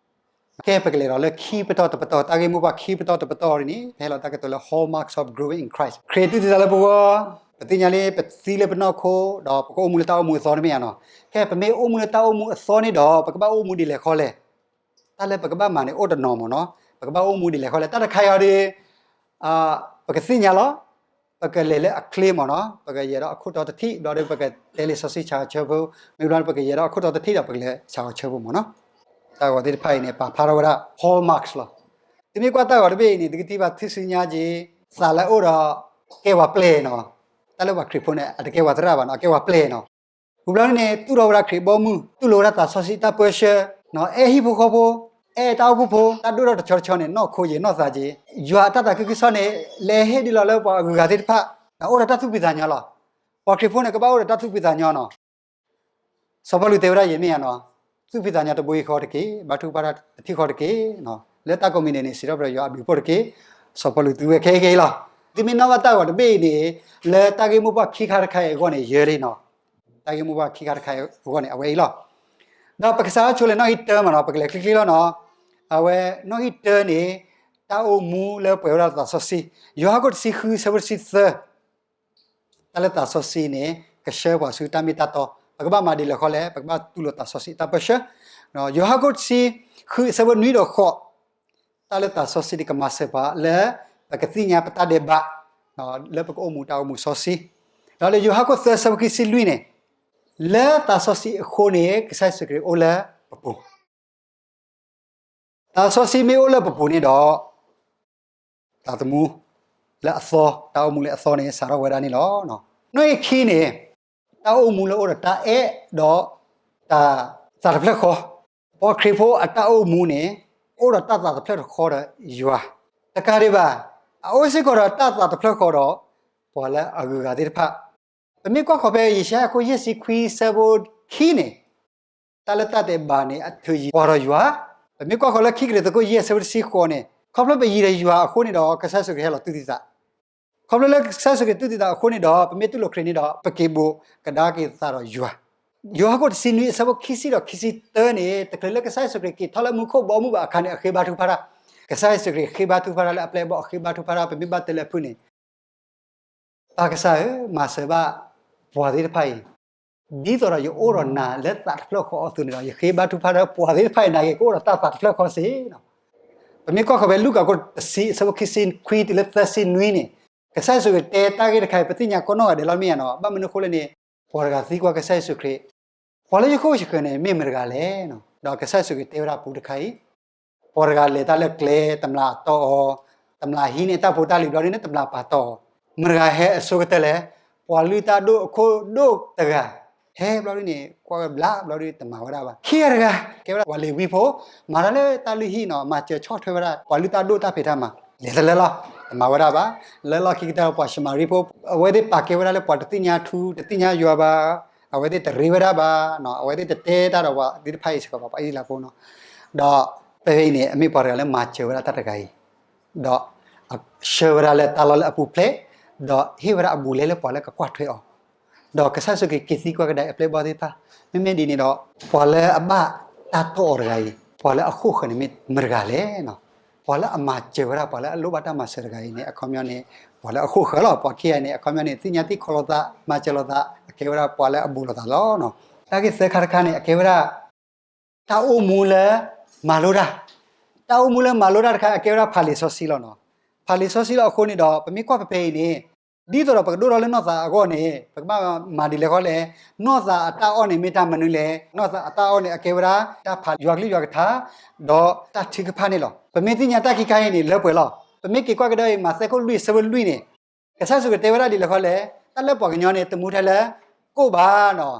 ကဲ ပကလဲၤဒီးလၢခံပတီၢ်တပတီၢ်, တၢ်ဂ့ၢ်မိၢ်ပှၢ်ခံပတီၢ်တပတီၢ်အံၤန့ၣ် ပဟဲလီၤတၢ်ကတိၤလၢ hallmarks of growing in Christ. ခရံာ်သူၣ်သံသးလၢပဂီၢ်, ပသ့ၣ်ညါလံ ပသံလၢပနီၢ်ခိ ဒီးပကအိၣ်မူလၢတၢ်အိၣ်မူအသီတမ့ၢ်ဧါနီၤ. ကဲ ပမ့ၢ်အိၣ်မူလၢတၢ်အိၣ်မူအသီန့ၣ်ဒီး ပကဘၣ်အိၣ်မူဒ်လဲၣ်ဃီလဲၣ်. တၢ်လၢပကဘၣ်မၤန့ၣ်အိၣ်တနီၤမ့ၢ်နီၤ, ပကဘၣ်အိၣ်မူဒ်လဲၣ်ဃီလဲၣ်. တၢ်တခါအံၤဒီး ပကသ့ၣ်ညါလီၤ, ပကလဲၤလၢအချ့မ့ၢ်နီၤ, ပကယဲၤဒီးအခိၣ်တီတထံၣ် ဘျီဒီး ပကတဲလံာ်စီဆှံဆၢဂီၤဆၢဖိ, မ့ၢ်ဘျီဒီး ပကယဲၤဒီးအခိၣ်တီတထံၣ်ဒီး ပကလဲၤဆၢဂီၤဆၢဖိမ့ၢ်နီၤ. တၢ်ဂီၤသ့ၣ်တဖၣ်အံၤန့ၣ် ပာ်ဖျါထီၣ်ဝဲဒၣ် hallmarks လီၤ. သုမ့ၢ်ကွၢ်တၢ်ဂီၤတဘ့ၣ်အံၤန့ၣ် သုကထံၣ်ဘၣ်ထူၣ်စုညါက့ၤ သးလၢအအိၣ်ဒီး ကဲပှၤပျဲၢ်နီၤ. တၢ်လၢပှၤခရံာ်ဖိန့ၣ် အတကဲပှၤသရၣ်ဘၣ်နီၤ, အကဲပှၤပျဲၢ်နီၤ. ဝံၤဘျီန့ၣ် သူၣ်ထီၣ်ဝဲဒၣ်ခရံာ်ဘီမုၢ်, သူၣ်လိာ်ဝဲဒၣ်သးစီဆှံတၢ်ပၢဆှၢ, အဲၣ်ဟံၣ်ဖိဃီဖိ, အဲၣ်တၢ်အိၣ်ဖှိၣ်ဖိ, တၢ်ဒိၣ်ထီၣ်တဆီတဆီန့ၣ် နီၢ်ခိယံာ်နီၢ်သးက့ၤ, ယွၤအတၢ်သးခုကစီၣ်န့ၣ် လဲၤဟ့ၣ်ဒုးလီၤလၢပှၤအဂုၤအဂၤသ့ၣ်တဖၣ်, အိၣ်ဒီးတၢ်သူၣ်ဖှံသးညီလီၤ. ပှၤခရံာ်ဖိန့ၣ် ကဘၣ်အိၣ်ဒီးတၢ်သူၣ်ဖှံသးညီနီၤ. စီၤပီလူးတဲဝဲဒၣ်ယဲၢ်မ့ၢ်ဧါနီၤ, သူၣ်ဖှံသးညီတဘိယူၢ်ဃီတက့ၢ်, ဘါထုကဖၣ်တၢ်တထံၣ်ဃီတက့ၢ်. လၢတၢ်ကိးမံၤဒဲးန့ၣ် စံးထီၣ်ပတြၢၤယွၤအဘျုးအဖှိၣ်တက့ၢ်. စီၤပီလူးသူဝဲခဲအံၤခဲအံၤလီၤ. သုမ့ၢ်နီၣ်ဘၣ်တၢ်ဂီၤတဘ့ၣ်အံၤန့ၣ်, လၢတၢ်ဂ့ၢ်မိၢ်ပှၢ်ခံခါတခါအံၤအဂီၢ်န့ၣ် ယဲၢ်လံနီၤ. တၢ်ဂ့ၢ်မိၢ်ပှၢ်ခံခါတခါအံၤအဂီၢ်န့ၣ် အဝဲအံၤလီၤ. ဒီးပကစးထီၣ်ဆိလၢနီၣ်ဂံၢ်တၢမးနီၤ, ပကလဲၤချ့ချ့လီၤနီၤ. အဝဲနီၣ်ဂံၢ်တၢန့ၣ် တၢ်အိၣ်မူလၢပှဲၤဝဲဒၣ်သးစီဆှံ, ယိၤဟၣ်ခိၣ်တဆံဃု ဆၢဖိတဆံသၢ တၢ်လၢသးစီဆှံန့ၣ် ကဆှၢပှၤဆူတၢ်မ့ၢ်တၢ်တီ, ပကဘၣ်မၤဒ်လဲၣ်ဃီလဲၣ်, ပကဘၣ်တူၢ်လိာ်သးစီဆှံတၢ်ပၢဆှၢ. ယိၤဟၣ်ခိၣ်တဆံဃု ဆၢဖိနွံဒီးဃိး, တၢ်လၢသးစီဆှံန့ၣ် ကမၤစၢၤပှၤလၢ ပကသ့ၣ်ညါပတၢ်ဒဲးဘး, လၢပကအိၣ်မူတၢ်အိၣ်မူစီဆှံ. ဒီးလၢယိၤဟၣ်ခိၣ်သၢ ဆၢဖိခံဆံလွံၢ်န့ၣ်, လၢသးစီဆှံအဃိန့ၣ် ကစၢ်ယ့ၣ်ၡူးခရံာ်အိၣ်လၢပပူၤ သးစီဆှံမ့ၢ်အိၣ်လၢပပူၤန့ၣ်ဒီး, သးသမူလၢအသီ, တၢ်အိၣ်မူလၢအသီန့ၣ် စးထီၣ်ဝဲဒၣ်န့ၣ်လီၤ. နီၣ်ဂံၢ်ခံန့ၣ်, တၢ်အိၣ်မူလၢအိၣ်ဒီးတၢ်အဲၣ်ဒီး တၢ်သးတဖျၢၣ်ဃီ, ပှၤခရံာ်ဖိအတၢ်အိၣ်မူန့ၣ် အိၣ်ဒီးတၢ်သးတဖျၢၣ်ဃီဒီးယွၤ, တကးဒံးဘၣ်, အအိၣ်စ့ၢ်ကီးဒီးတၢ်သးတဖျၢၣ်ဃီဒီး ပှၤလၢအဂုၤအဂၤသ့ၣ်တဖၣ်. ပမ့ၢ်ကွၢ်ဃီၤဖဲယၡါယၤခိၣ်ယဲၢ်ဆံခွံ ဆၢဖိခံန့ၣ်, တၢ်လၢတၢ်ဒဲးဘးန့ၣ် အထုးယံၤပှၤဒီးယွၤ. ပမ့ၢ်ကွၢ်ဃီၤလၢခံကရံၣ်သူးခိၣ်ယဲၢ် ဆၢဖိတဆံဃိးန့ၣ်, ခီဖျိပယံၤဒီးယွၤအဃိန့ၣ်ဒီး ကစၢ်ယ့ၣ်ၡူးခရံာ်ဟဲလီၤတူၢ်သံသး, ခီဖျိလၢကစၢ်ယ့ၣ်ၡူးခရံာ်တူၢ်သံသးအဃိန့ၣ်ဒီး ပမ့ၢ်တူၢ်လိာ်ခရံာ်န့ၣ်ဒီး ပက့ၤဘိးကဒါက့ၤသးဒီးယွၤ. ယိၤဟၣ်ခိၣ်တဆံနွံ အဆၢဖိခံဆံဒီးခံဆံတၢန့ၣ်, တချုးလၢကစၢ်ယ့ၣ်ၡူးခရံာ်က့ၤထီၣ်လၢမူခိၣ်ဘီမုၢ်ဘၣ်အခါန့ၣ် အဃ့ဘါထုကဖၣ်တၢ်, ကစၢ်ယ့ၣ်ၡူးခရံာ်ဃ့ဘါထုကဖၣ်တၢ်လၢအပျဲၢ်အဘီၣ်, အဃ့ဘါထုကဖၣ်တၢ် ပမ့ၢ်ဘၣ်တဲလၢအဖုၣ်န့ၣ်, ပၢ်ကစၢ်ဧၢ, မၤစၢၤဘၣ်ပှၤသ့ၣ်တဖၣ်အံၤ, ဒ်သိးဒီးယအိၣ်ဒီးနၤလၢသးတဖျၢၣ်ဃီအသိးန့ၣ်ဒီး ယဃ့ဘါထုကဖၣ်ဒီးပှၤသ့ၣ်တဖၣ်အံၤ နာ်က့ၤကအိၣ်ဒီးတၢ်သးတဖျၢၣ်ဃီစ့ၢ်နီၤ. ပမ့ၢ်ကွၢ်ဃီၤဖဲလူၤကၣ်ခိၣ်တဆံ အဆၢဖိခံဆံခွံတုၤလၢသၢဆံနွံန့ၣ်, ကစၢ်ယ့ၣ်ၡူးခရံာ်တဲတၢ်ဂ့ၢ်တခါအံၤ ပသ့ၣ်ညါကိးနီၢ်ဂၤဒဲးလီၤမ့ၢ်ဧါနီၤ. ဘၣ်မနုၤအဃိလဲၣ်န့ၣ်, ပှၤတဂၤသံကွၢ်ကစၢ်ယ့ၣ်ၡူးခရံာ်, ပှၤလၢယဃိၣ်ယဃၢၤန့ၣ် မ့ၢ်မတဂၤလဲၣ်နီၤ. ဒီးကစၢ်ယ့ၣ်ၡူးခရံာ်တဲဝဲဒၣ်ပူတခါအံၤ, ပှၤတဂၤလဲၤတၢ်လၢကျဲ, တမျာ်တီၢ်အီၤ, တမျာ်ဟံးန့ၢ်တၢ်ဖိတၢ်လံၤဘျီဒ်န့ၣ် တမျာ်ပာ်တီၢ်အီၤ, မတဂၤဟဲအဆိကတၢၢ်လဲၣ်, ပှၤလုၢ်တၢ်ဒိၣ်အခိၣ်ဒိၣ်တဂၤ, ဟဲဘျီဒ်န့ၣ် ကွၢ်ဝဲဘျးဘျီဒ်တမျာ်ဝဲဒၣ်ဘၣ်. ခံဂၤတဂၤ, ကဲဝဲဒၣ်ပှၤလ့ၤဝံဖိ, မၤတၢ်လၢတၢ်လုၢ်ဟံၣ်နီၤ, မၤစၢၤဆီၣ်ထွဲဝဲဒၣ် ပှၤလုၢ်တၢ်ဒိၣ်တၢ်ဖံးတၢ်မၤ, လဲၤတလၢလီၤ, တမျာ်ဝဲဒၣ်ဘၣ်. လၢလီၢ်ခံကတၢၢ်ပှၤၡမၤရံဖိ, အဝဲသ့ၣ်ပာ်ကဲဝဲဒၣ်လၢပှၤတသ့ၣ်ညါထူ တသ့ၣ်ညါယွၤဘၣ်, အဝဲသ့ၣ်တရ့ဝဲဒၣ်ဘၣ်, အဝဲသ့ၣ်တတဲတၢ်ဒီးပှၤသ့ၣ်တဖၣ်အံၤစ့ၢ်ကီးဘၣ်, ပှၤအံၣ်စရ့လးဖိနီၤ. ဒီးဖဲအံၤန့ၣ် အမ့ၢ်ပှၤတဂၤလၢမၤစၢၤဝဲဒၣ်တၢ်တဂၤအံၤ, ဒီးဆှၢဝဲဒၣ်လၢတၢ်လီၢ်လၢအပူၤဖျဲး, ဒီးဟ့ၣ်ဝဲဒၣ်အဘူးအလဲလၢပှၤလၢကကွၢ်ထွဲအီၤ, ဒီးကစၢ်ယ့ၣ်ၡူးခရံာ်က့ၤသံကွၢ်ကဒါအံၤအပျဲၢ်အဘီၣ်သ့ၣ်တဖၣ်, မ့မ့ၢ်ဒ်န့ၣ်ဒီး ပှၤလၢအဘၣ်တၢ်တီၢ်အီၤတဂၤအံၤ, ပှၤလၢအဃိၣ်ဃၢၤန့ၣ်မ့ၢ်မတဂၤလဲၣ်နီၤ. ပှၤလၢအမၤစၢၤဝဲဒၣ် ပှၤလၢအလိၣ်ဘၣ်တၢ်မၤစၢၤတဂၤအံၤန့ၣ် အခီပညီန့ၣ် ပှၤလၢအဃိၣ်ဃၢၤလီၤ. ပှၤခံဂၤန့ၣ် အခီပညီန့ၣ် သ့ၣ်ညါသံၣ်ခီလိာ်သး, မၤစၢၤလိာ်သး, အကဲဝဲဒၣ်ပှၤလၢအဘူးလိာ်သးလီၤ. တၢ်ဂ့ၢ်သၢခါတခါန့ၣ် အကဲဝဲဒၣ် တၢ်အိၣ်မူလၢမၤလိတၢ်, တၢ်အိၣ်မူလၢမၤလိတၢ်တခါ အကဲဝဲဒၣ်ဖးလံာ်စီဆှံလီၤနီၤ. ဖးလံာ်စီဆှံလီၤအဃိန့ၣ်ဒီး ပမ့ၢ်ကွၢ်ဖဲဖဲအံၤန့ၣ်, ဒ်သိးဒီးပကဒိၣ်ထီၣ်လၢနီၢ်သးအဂီၢ်န့ၣ် ပကဘၣ်မၤဒ်လဲၣ်ဃီလဲၣ်, နီၢ်သးအတၢ်အီၣ်န့ၣ်မ့ၢ်တၢ်မနုၤလဲၣ်. နီၢ်သးအတၢ်အီၣ်န့ၣ် အကဲဝဲဒၣ် တၢ်ဖးယွၤကလုၢ်ယွၤကထါ ဒီးတၢ်ထုကဖၣ်န့ၣ်လီၤ. ပမ့ၢ်သ့ၣ်ညါတၢ်ခံခါအံၤန့ၣ် လၢပှဲၤလီၤ. ပမ့ၢ်က့ၤကွၢ်ကဒါအံၤ မးသဲခိၣ်လွံၢ် ဆၢဖိလွံၢ်န့ၣ်, ကစၢ်ယ့ၣ်ၡူးခရံာ်တဲဝဲဒၣ်ဒ်လဲၣ်ဃီလဲၣ်, တၢ်လၢပှၤကညီန့ၣ် တမူထဲလၢကိၣ်ဘၣ်နီၤ.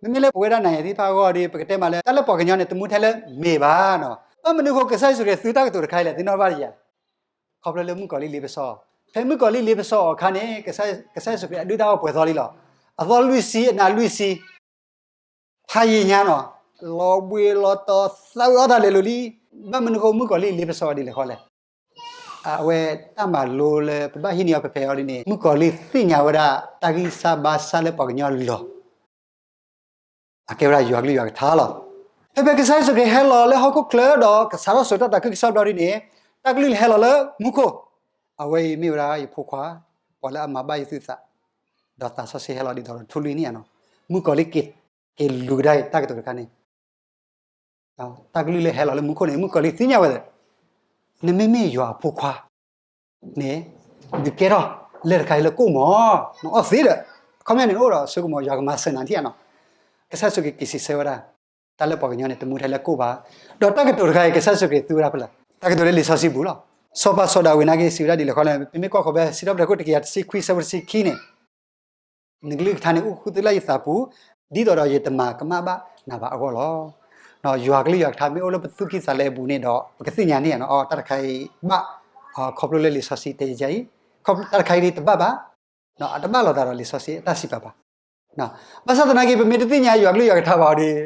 မ့မ့ၢ်လၢပဝဲဒၣ်နၤယၤသ့ၣ်တဖၣ်အဂီၢ်ဒီး ပကတဲမးလၢ တၢ်လၢပှၤကညီန့ၣ် တမူထဲလၢမ့ၤဘၣ်နီၤ. ဘၣ်မနုၤအဃိ ကစၢ်ယ့ၣ်ၡူးခရံာ်သူတၢ်ကတိၤတခါအံၤလဲၣ်, သုနီၣ်ဘၣ်တယၤ, ခီဖျိလၢမုၣ်ကီၤလံၢ်လ့ပစီအီၤ, ဖဲမုၣ်ကီၤလံၢ်လ့ပစီအီၤအခါန့ၣ် ကစၢ်ယ့ၣ်ၡူးခရံာ်အဒုၣ်တၢ်အီၣ်ပှဲၤသီလံလီၤ. အသီလွံၢ်ဆံ အနၤလွံၢ်ဆံ, ဖးယံာ်ညါနီၤ, လီၤဘှံးလီၤတီၤ သးဝံၣ်အီၣ်တၢ်လဲၤလိၤလံ. ဘၣ်မနုၤအဃိ မုၣ်ကီၤလံၢ်လ့ပစီအီၤဒ်လဲၣ်ဃီလဲၣ်. အဝဲတၢ်မၤလိလၢပဘၣ်ဟံးန့ၢ်အီၤဖဲဖဲအံၤဒ်န့ၣ် မုၣ်ကီၤလံၢ်သ့ၣ်ညါဝဲဒၣ် တၢ်ဂံၢ်စၢ်ဘါစၢ်လၢပှၤကညီလီၤ. အကဲဝဲဒၣ်ယွၤကလုၢ်ယွၤကထါလီၤ. ဖဲဖဲကစၢ်ယ့ၣ်ၡူးခရံာ်ဟဲလီၤလၢဟီၣ်ခိၣ်ချၢဒီး ကစးထီၣ်စိာ်တၢ်သးခုကစီၣ်ဘျီဒ်န့ၣ်, တၢ်ကလုၢ်ဟဲလီၤလၢမူခိၣ်, အဝဲအံၤမ့ၢ်ဝဲဒၣ်ယဖိခွါ, ပှၤလၢအမၤဘၣ်ယသုသး, ဒီးသးစီဆှံဟဲလီၤဒ်သိးဒီးထူလွံၢ်န့ၣ်ဧါနီၤ. မုၣ်ကီၤလံၢ်က့ၤလူၤကဒါအံၤတၢ်ကတိၤတခါန့ၣ် တၢ်ကလုၢ်လၢဟဲလီၤလၢမူခိၣ်န့ၣ် မုၣ်ကီၤလံၢ်သ့ၣ်ညါဝဲလၢ နမ့မ့ၢ်ယွၤအဖိခွါန့ၣ်, ဒုးကဲထီၣ်လၢတခါအံၤလၢကိၣ်မး, နအီၣ်သ့ဒီး, အခီပညီန့ၣ် နအိၣ်ဒီးဆိကမိၣ် ယွၤကမၤစၢၤနၤထံၣ်ဧါနီၤ. ကစၢ်ယ့ၣ်ၡူးခရံာ်က့ၤစံးဆၢဝဲဒၣ် တၢ်လၢပှၤကညီန့ၣ် တမူထဲလၢကိၣ်ဘၣ်. ဒီးတၢ်ကတိၤတခါအံၤ ကစၢ်ယ့ၣ်ၡူးခရံာ်သူဝဲဒၣ်ဖဲလဲၣ်. တၢ်ကတိၤလၢလံာ်စီဆှံပူၤလီၤ. စီၤပၤစီၤဒၤဝံးနာ်က့ စံးဝဲဒၣ်ဒ်လဲၣ်ဃီလဲၣ်, ပမ့ၢ်ကွၢ်ဃီၤဖဲ စံးထီၣ်ပတြၢၤခိၣ်တကယၤတဆံခွံ ဆၢဖိတဆံခံန့ၣ် နကလုၢ်ကထါန့ၣ်အိၣ်ဃုာ်သုလၢယသးပူၤ, ဒ်သိးဒီးယတမၤကမၣ်ဘၣ်နၤဘၣ်အဂီၢ်လီၤ. ယွၤကလုၢ်ယွၤကထါမ့ၢ်အိၣ်လၢပသူၣ်ကံၢ်သးလဲအပူၤန့ၣ်ဒီး ပကသ့ၣ်ညါန့ၢ်ဧါနီၤ, တၢ်တခါအံၤဘၣ်, ခီဖျိလၢလံာ်စီဆှံတဲယၤအံၤ, တၢ်တခါအံၤဒ်တဘၣ်ဘၣ်, အတဘၣ်လိာ်သးဒီးလံာ်စီဆှံအတၢ်စံးပာ်ဘၣ်. ဘၣ်ဆၣ်သနာ်က့ ပမ့ၢ်တသ့ၣ်ညါယွၤကလုၢ်ယွၤကထါဘၣ်အီၤဒီး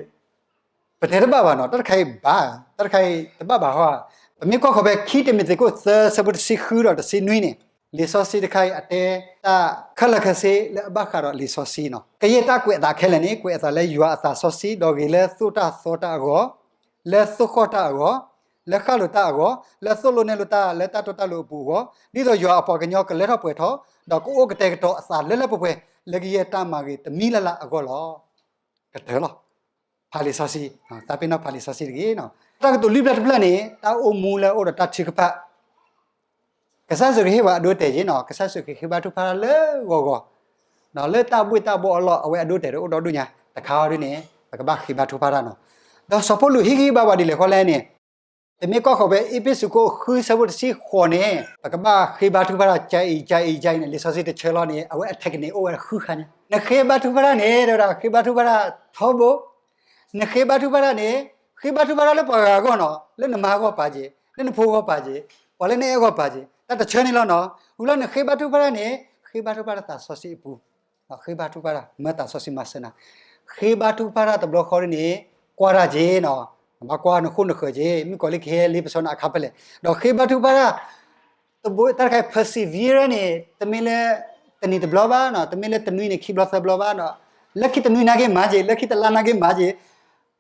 ပတဲတဘၣ်ဘၣ်နီၤ, တၢ်တခါအံၤဘၣ်, တၢ်တခါအံၤတဘၣ်ဘၣ်ဟီဧါ. ပမ့ၢ်ကွၢ်ဃီၤဖဲခံတံၤမသ့းခိၣ်သၢဆၢဖိတဆံဃုဒီးတဆံနွံန့ၣ်, လံာ်စီဆှံတခါအံၤအတဲ တၢ်ခဲလၢာ်ခဲဆ့လၢအဘၣ်ဃးဒီးလံာ်စီဆှံနီၤ. ကယဲၢ်တၢ်ကွဲးအသးခဲလၢာ်န့ၣ် ကွဲးအသးလၢယွၤအသးစီဆှံ ဒီးဂ့ၤလၢသိၣ်တၢ်သီတၢ်အဂီၢ်, လၢသိၣ်ဃီၣ်တၢ်အဂီၢ်, လၢသိၣ်လိနဲၣ်လိတၢ်လၢတၢ်တီတၢ်လိၤအပူၤအဂီၢ်, ဒ်သိးယွၤအပှၤကညီကလၢထီၣ်ပှဲၤထီၣ်, ဒီးကအိၣ်ကတဲာ်ကတီၤအသးလၢလၢပှဲၤပှဲၤ လၢကယဲၢ်တၢ်မၤဂ့ၤတမံၤလၢ်လၢ်အဂီၢ်လီၤ. ကတၢၢ်လီၤ. ဖးလံာ်စီဆှံ, သးပ့ၤနီၣ်ဖးလံာ်စီဆှံတဂ့ၤနီၤ. တၢ်ကတိၤလွံၢ်ဖျၢၣ်တဖျၢၣ်န့ၣ် တၢ်အိၣ်မူလၢအအိၣ်ဒီးတၢ်ထုကဖၣ် ကစၢ်ယ့ၣ်ၡူးခရံာ်ဟ့ၣ်ပှၤအဒိအတဲာ်က့ၤနီၤ, ကစၢ်ယ့ၣ်ၡူးခရံာ်ဃ့ဘါထုကဖၣ်တၢ်လၢဂီၤဂီၤ, လၢတၢ်ဘှ့ၣ်တၢ်ဘှီအလီၢ် အဝဲအဒိအတဲာ်တအိၣ်ဒီဒူၣ်ညါ, တခါအံၤဒ်န့ၣ် ပကဘၣ်ဃ့ဘါထုကဖၣ်တၢ်နီၤ. ဒီးစီၤပီလူးဟ့ၣ်ဂံၢ်ဟ့ၣ်ဘါပှၤဒ်လဲၣ်ဃီလဲၣ်န့ၣ်, ပမ့ၢ်ကွၢ်ဃီၤဖဲအ့းဖ့းစူးခိၣ်ဃုဆၢဖိတဆံဃိးန့ၣ် ပကဘၣ်ဃ့ဘါထုကဖၣ်တၢ် ကၢအံၤ ကၢအံၤ ကၢအံၤန့ၣ် လံာ်စီဆှံတဆၢလီၤန့ၣ် အဝဲအထဲကန့ၣ်အိၣ်ဝဲဃုခါညါ, နဃ့ဘါထုကဖၣ်တၢ်န့ၣ် တဲဝဲဒၣ် ဃ့ဘါထုကဖၣ်တၢ်ထီဘိ နဃ့ဘါထုကဖၣ်တၢ်န့ၣ် ဃ့ဘါထုကဖၣ်တၢ်လၢပှၤဂၤအဂီၢ်နီၤ, လၢနမါအဂီၢ်ပာ်က့ၤ, လၢနဖိအဂီၢ်ပာ်က့ၤ, ပှၤလၢနအဲၣ်အဂီၢ်ပာ်က့ၤ, တၢ်တဆၢန့ၣ်လီၤနီၤ. ဝံၤလီၤနဃ့ဘါထုကဖၣ်တၢ်န့ၣ် ဃ့ဘါထုကဖၣ်တၢ်သးစီဆှံအပူၤ, ဃ့ဘါထုကဖၣ်တၢ် မၢသးစီဆှံမၤစၢၤနၤ, ဃ့ဘါထုကဖၣ်တၢ်တဘျီဃီဒ်န့ၣ် ကွၢ်တၢ်က့ၤနီၤ, နဘၣ်ကွၢ်နဃိၣ်နဃၢၤက့ၤ, မုၣ်ကီၤလံၢ်ကဟဲလ့ပစီနၤအခါဖဲလဲၣ်, ဒီးဃ့ဘါထုကဖၣ်တၢ် တဘိတၢ်တခါ perseverance န့ၣ် တမ့ၢ်လၢ တနံၤတဘျီဘၣ်နီၤ, တမ့ၢ်လၢတနွံန့ၣ် ခံဘျီသၢဘျီဘၣ်နီၤ, လၢခံတနွံနာ်က့မၤက့ၤ, လၢခံတလါနာ်က့မၤက့ၤ,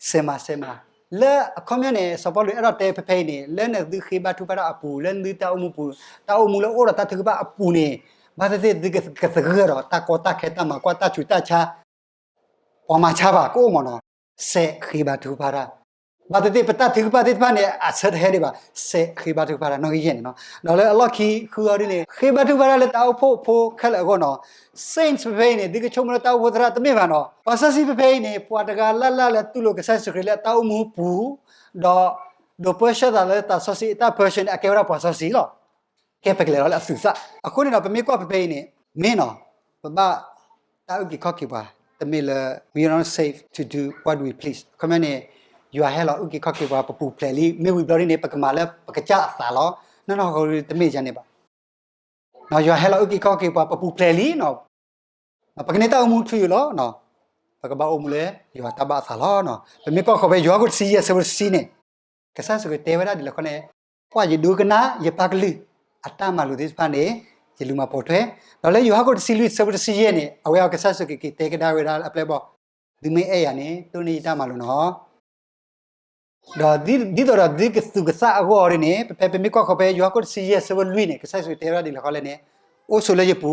စဲးမၤစဲးမၤ, လၢအခီပညီန့ၣ် စီၤပီလူးအဲၣ်ဒိးတဲဖဲဖဲအံၤန့ၣ် လၢနသုဃ့ဘါထုကဖၣ်တၢ်အပူၤ, လၢနသုတၢ်အိၣ်မူပူၤ, တၢ်အိၣ်မူလၢအိၣ်ဒီးတၢ်ထုကဖၣ်အပူၤန့ၣ်, ဘၣ်သ့ၣ်သ့ၣ်သုကသဂၢၢ်ဒီးတၢ်ကီတၢ်ခဲတၢ်မၤကွၢ်တၢ်ဆူးတၢ်ဆါ ပှၤမၤဆါဘၣ်ကအိၣ်မးနီၤ, စဲးဃ့ဘါထုကဖၣ်တၢ်, ဘၣ်သ့ၣ်သ့ၣ်ပတၢ်ထုကဖၣ်သ့ၣ်တဖၣ်န့ၣ် အဆၢတဟဲဒံးဘၣ်, စဲးဃ့ဘါထုကဖၣ်တၢ်နီၣ်ဂံၢ်ယဲၢ်န့ၣ်နီၤ. ဒီးလၢအလီၢ်ခံဃုအီၤဒ်န့ၣ် ဃ့ဘါထုကဖၣ်တၢ်လၢတၢ်အိၣ်ဖှိၣ်ဖိခဲလၢာ်အဂီၢ်နီၤ. Saints ဖဲဖဲအံၤန့ၣ် သုကဆိကမိၣ်လၢတၢ်အိၣ်ဖှိၣ်သရၣ်တမ့ၢ်ဘၣ်နီၤ, ပှၤစီဆှံဖဲဖဲအံၤန့ၣ် ပှၤတဂၤလၢ်လၢ်လၢတူၢ်လိာ်ကစၢ်ယ့ၣ်ၡူးခရံာ်လၢအတၢ်အိၣ်မူပူၤ, ဒီး ဒိးပၢဆှၢသးလၢတၢ်စီဆှံအတၢ် passion န့ၣ် အကဲဝဲဒၣ်ပှၤစီဆှံလီၤ. ကဲပကလဲၤလီၤလၢအသူးသၣ်, အဃိန့ၣ်ဒီး ပမ့ၢ်ကွၢ်ဖဲဖဲအံၤန့ၣ် မ့ၢ်နီၤ, ပဘၣ် တၢ်အုၣ်က့ၤခီၣ်က့ၤပှၤ, တမ့ၢ်လၢ we are not saved to do what we please အခီပညီန့ၣ် ယွၤဟဲလီၤအုၣ်က့ၤခီၣ်က့ၤပှၤ ပပူၤဖျဲးလံ, မ့ၢ်ဝံၤဘျီဒ်န့ၣ် ပကမၤလၢပကစၢ်အသးလီၤ, နီၢ်နီၢ်ဃီတမ့ၢ်ယၤန့ၣ်ဘၣ်. ယွၤဟဲလီၤအုၣ်က့ၤခီၣ်က့ၤပှၤ ပပူၤဖျဲးလံနီၤ, ပကန့ၢ်တၢ်အိၣ်မူထူယိာ်လီၤ, ပကဘၣ်အိၣ်မူလၢယွၤတၢ်ဘၣ်အသးလီၤ. ပမ့ၢ်ကွၢ်ဃီၤဖဲယိၤဟၣ်ခိၣ်တဆံယဲၢ်ဆၢဖိတဆံန့ၣ်, ကစၢ်ယ့ၣ်ၡူးခရံာ်တဲဝဲဒၣ်ဒ်လဲၣ်ဃီန့ၣ်, ကွၢ်ယဒိကနၣ်ယပၢ်ကလုၢ်အတၢ်မၤလိာ်သ့ၣ်တဖၣ်န့ၣ် ယလူၤမၤပိာ်ထွဲ, ဒီးလၢယိၤဟၣ်ခိၣ်တဆံလွံၢ်ဆၢဖိတဆံယဲၢ်န့ၣ် အဝဲအံၤကစၢ်ယ့ၣ်ၡူးခရံာ်က့ၤတဲကဒါဝဲဒၣ်လၢအပျဲၢ်အဘီၣ်, သုမ့ၢ်အဲၣ်ယၤန့ၣ် တိၢ်န့ၢ်ယတၢ်မၤလိာ်နီၤ. ဒီးဒ်သိးဒီးသုကသူၣ်ကသးအဂီၢ်ဒ်န့ၣ် ပဖဲပမ့ၢ်ကွၢ်ဃီၤဖဲယိၤဟၣ်ခိၣ်တဆံယဲၢ်ဆၢဖိလွံၢ်န့ၣ် ကစၢ်ယ့ၣ်ၡူးခရံာ်တဲဝဲဒၣ်ဒ်လဲၣ်ဃီလဲၣ်န့ၣ်, အိၣ်ဆိးလၢယပူ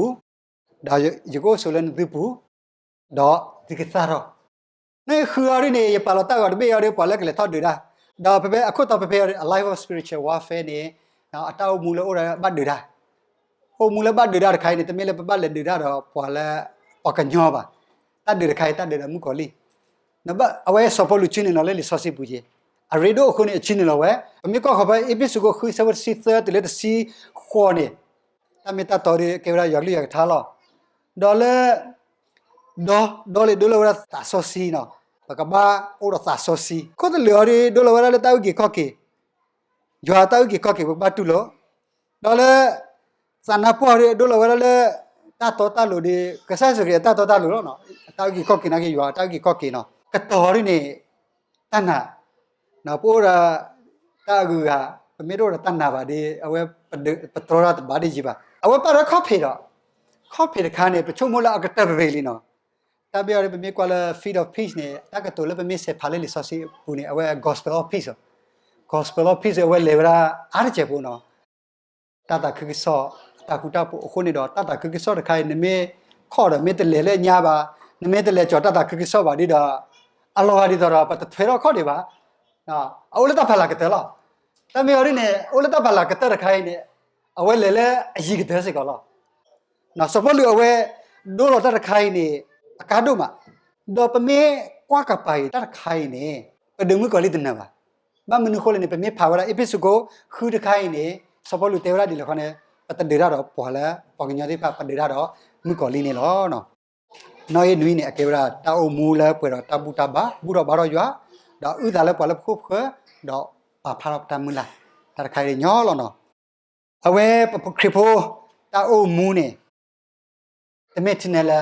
ၤ, ဒီးယကအိၣ်ဆိးလၢနသုပူၤ, ဒီးသုကသၣ်ထီၣ် နဃုအီၤဒ်န့ၣ် ယပာ်လီၤတၢ်ဂီၤတဘ့ၣ်အီၤဒီးပှၤလၢကလဲၤထီၣ်ဒုးတၢ်, ဒီးဖဲဖဲအခိၣ်တီဖဲဖဲအီၤဒီး a life of spiritual warfare န့ၣ်, အတၢ်အိၣ်မူလၢအိၣ်ဒီးဘၣ်ဒုးတၢ်, အိၣ်မူလၢဘၣ်ဒုးတၢ်တခါအံၤန့ၣ် တမ့ၢ်လၢပဘၣ်လဲၤဒုးတၢ်ဒီးပှၤလၢ ပှၤကညီဘၣ်, တၢ်ဒုးတခါအံၤ တၢ်ဒုးဒီးမုၣ်ကီၤလံၢ်, အဝဲစီၤပီလူးဆှၢန့ၢ်လီၤလၢလံာ်စီဆှံပူၤက့ၤ, အရ့ဒိၣ်အဃိန့ၣ် အဆှၢန့ၢ်လီၤဝဲ, ပမ့ၢ်ကွၢ်ဃီၤဖဲအ့းဖ့းစူးခိၣ်ဃုဆၢဖိတဆံသၢ တုၤလၢတဆံဃိးန့ၣ်, တၢ်မ့ၢ်တၢ်တီဒီးကဲဝဲဒၣ်ယွၤကလုၢ်ယွၤကထါလီၤ. ဒီးလၢ ဒီ ဒီးလၢဒိလီၤဝဲဒၣ်သးစီဆှံနီၤ, ပကဘၣ်အိၣ်ဒီးသးစီဆှံ, ခိၣ်သလုးအီၤဒီးဒိလီၤဝဲဒၣ်လၢတၢ်အုၣ်က့ၤခီၣ်က့ၤ, ယွၤတၢ်အုၣ်က့ၤခီၣ်က့ၤ ပကဘၣ်တူၢ်လိာ်, ဒီးလၢ သးနါပှၢ်အီၤဒီးဒိလီၤဝဲဒၣ်လၢ တၢ်တီတၢ်လိၤဒီး ကစၢ်ယ့ၣ်ၡူးခရံာ်အတၢ်တီတၢ်လိၤလီၤ, အတၢ်အုၣ်က့ၤခီၣ်က့ၤနာ်က့ ယွၤအတၢ်အုၣ်က့ၤခီၣ်က့ၤနီၤ, ကတီၤအီၤဒ်န့ၣ် တၢ်နာ်, ပအိၣ်ဒီး တၢ်အဂုၤအဂၤ, ပမ့ၢ်တအိၣ်ဒီးတၢ်နာ်ဘၣ်ဒီး အဝဲ ပတြီတၢ်တဘၣ်ဒ်ယံၤဘၣ်, အဝဲပာ်ဒီးခီၣ်ဖံးဒီး, ခီၣ်ဖံးတခါန့ၣ် ပဆိကမိၣ်လၢအကတၢၢ်တရံးလံနီၤ, တၢ်ဘၣ်အီၤဒီး ပမ့ၢ်ကွၢ်လၢ feet of peace န့ၣ် တၢ်ကတိၤလၢပမ့ၢ်ဆဲးဖးလၢလံာ်စီဆှံအပူၤန့ၣ် အဝဲ gospel of peace, gospel of peace အဝဲလဲၤဝဲဒၣ်အါတစဲးဖိနီၤ တၢ်သးခုကစီၣ် တၢ်ဃူတၢ်ဖိးအဃိန့ၣ်ဒီး တၢ်သးခုကစီၣ်တခါအံၤ နမ့ၢ်ခီၣ်ဒီးမ့ၢ်တလဲၤလၢညါဘၣ်, နမ့ၢ်တလဲၤကၠီၤတၢ်သးခုကစီၣ်ဘၣ်ဒီး အလီၤဂာ်ဒ်သိးဒီး ပတထွဲထီၣ်ခီၣ်ဒံးဘၣ်, အအိၣ်လၢတၢ်ဖးလၢ်ကတၢၢ်လီၤ. တၢ်မ့ၢ်အီၤဒ်န့ၣ် အိၣ်လၢတၢ်ဖးလၢ်ကတၢၢ်တခါအံၤန့ၣ် အဝဲလဲၤလၢအယံၤကတၢၢ်စ့ၢ်ကီးလီၤ. စီၤပီလူးအဝဲ ဒိလီၤတၢ်တခါအံၤန့ၣ် အကါဒိၣ်မး, ဒီးပမ့ၢ်ကွၢ်ကပၤအံၤတၢ်တခါအံၤန့ၣ် ပဒုးမုၣ်ကီၤလံၢ်တနၢၤဘၣ်. ဘၣ်မနုၤအဃိလဲၣ်န့ၣ် ပမ့ၢ်ဖးဝဲဒၣ် အ့းဖ့းစူးခိၣ်ဃုတခါအံၤန့ၣ် စီၤပီလူးတဲဝဲဒၣ်ဒ်လဲၣ်ဃီန့ၣ် ပတဒုးတၢ်ဒီးပှၤလၢ ပှၤကညီသ့ၣ်တဖၣ် ပဒုးတၢ်ဒီးမုၣ်ကီၤလံၢ်န့ၣ်လီၤ. နီၣ်ဂံၢ်နွံန့ၣ် အကဲဝဲဒၣ်တၢ်အိၣ်မူလၢပှဲၤဒီးတၢ်ဘူၣ်တၢ်ဘါ, ဘူၣ်ထီၣ်ဘါထီၣ်ယွၤ, ဒီးအုၣ်သးလၢပှၤလၢပခိၣ်ပဃၢၤ, ဒီးပာ်ဖျါထီၣ်ပတၢ်မုၢ်လၢ်, တၢ်တခါအံၤန့ၣ်ညီလီၤနီၤ. အဝဲပခရံာ်ဖိ တၢ်အိၣ်မူန့ၣ် တမ့ၢ်ထဲန့ၣ်လၢ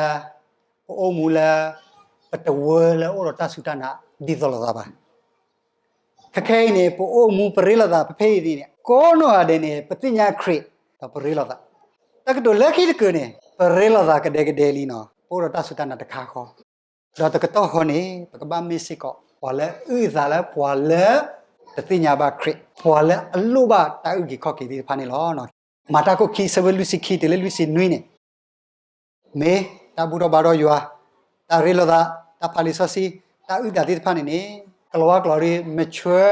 ပအိၣ်မူလၢ ပတဝၢလၢအိၣ်ဒီးတၢ်စူၢ်တၢ်နာ်ဒ်သိးလိာ်သးဘၣ်. ခဲခဲအံၤန့ၣ် ပအိၣ်မူပရ့လိာ်သးဖဲဖဲအံၤန့ၣ် ကိးနီၢ်ဂၤဒဲးန့ၣ် ပသ့ၣ်ညါခရံာ် ဒီးပရ့လိာ်သး. တၢ်ကတိၤလၢခံတကုာ်န့ၣ် ပရ့လိာ်သးကဒဲကဒဲလံနီၤ, ပအိၣ်ဒီးတၢ်စူၢ်တၢ်နာ်တခါဃီ, ဒီးတကတီၢ်ဃီန့ၣ် ပကဘၣ်မ့ၢ်စ့ၢ်ကီး ပှၤလၢအုၣ်သးလၢပှၤလၢ တသ့ၣ်ညါဘၣ်ခရံာ်, ပှၤလၢအလိၣ်ဘၣ်တၢ်အုၣ်က့ၤခီၣ်က့ၤသ့ၣ်တဖၣ်န့ၣ်လီၤ. မၤတၢ်ခိၣ်ခံ ဆၢဖိလွံၢ်ဆံခံတုၤလၢလွံၢ်ဆံနွံန့ၣ် မ့ၢ်တၢ်ဘူၣ်ထီၣ်ဘါထီၣ်ယွၤ, တၢ်ရ့လိာ်သး, တၢ်ဖးလံာ်စီဆှံ, တၢ်အုၣ်သးသ့ၣ်တဖၣ်န့ၣ်န့ၣ် ကလံးဝါကျိာ်ဒ် mature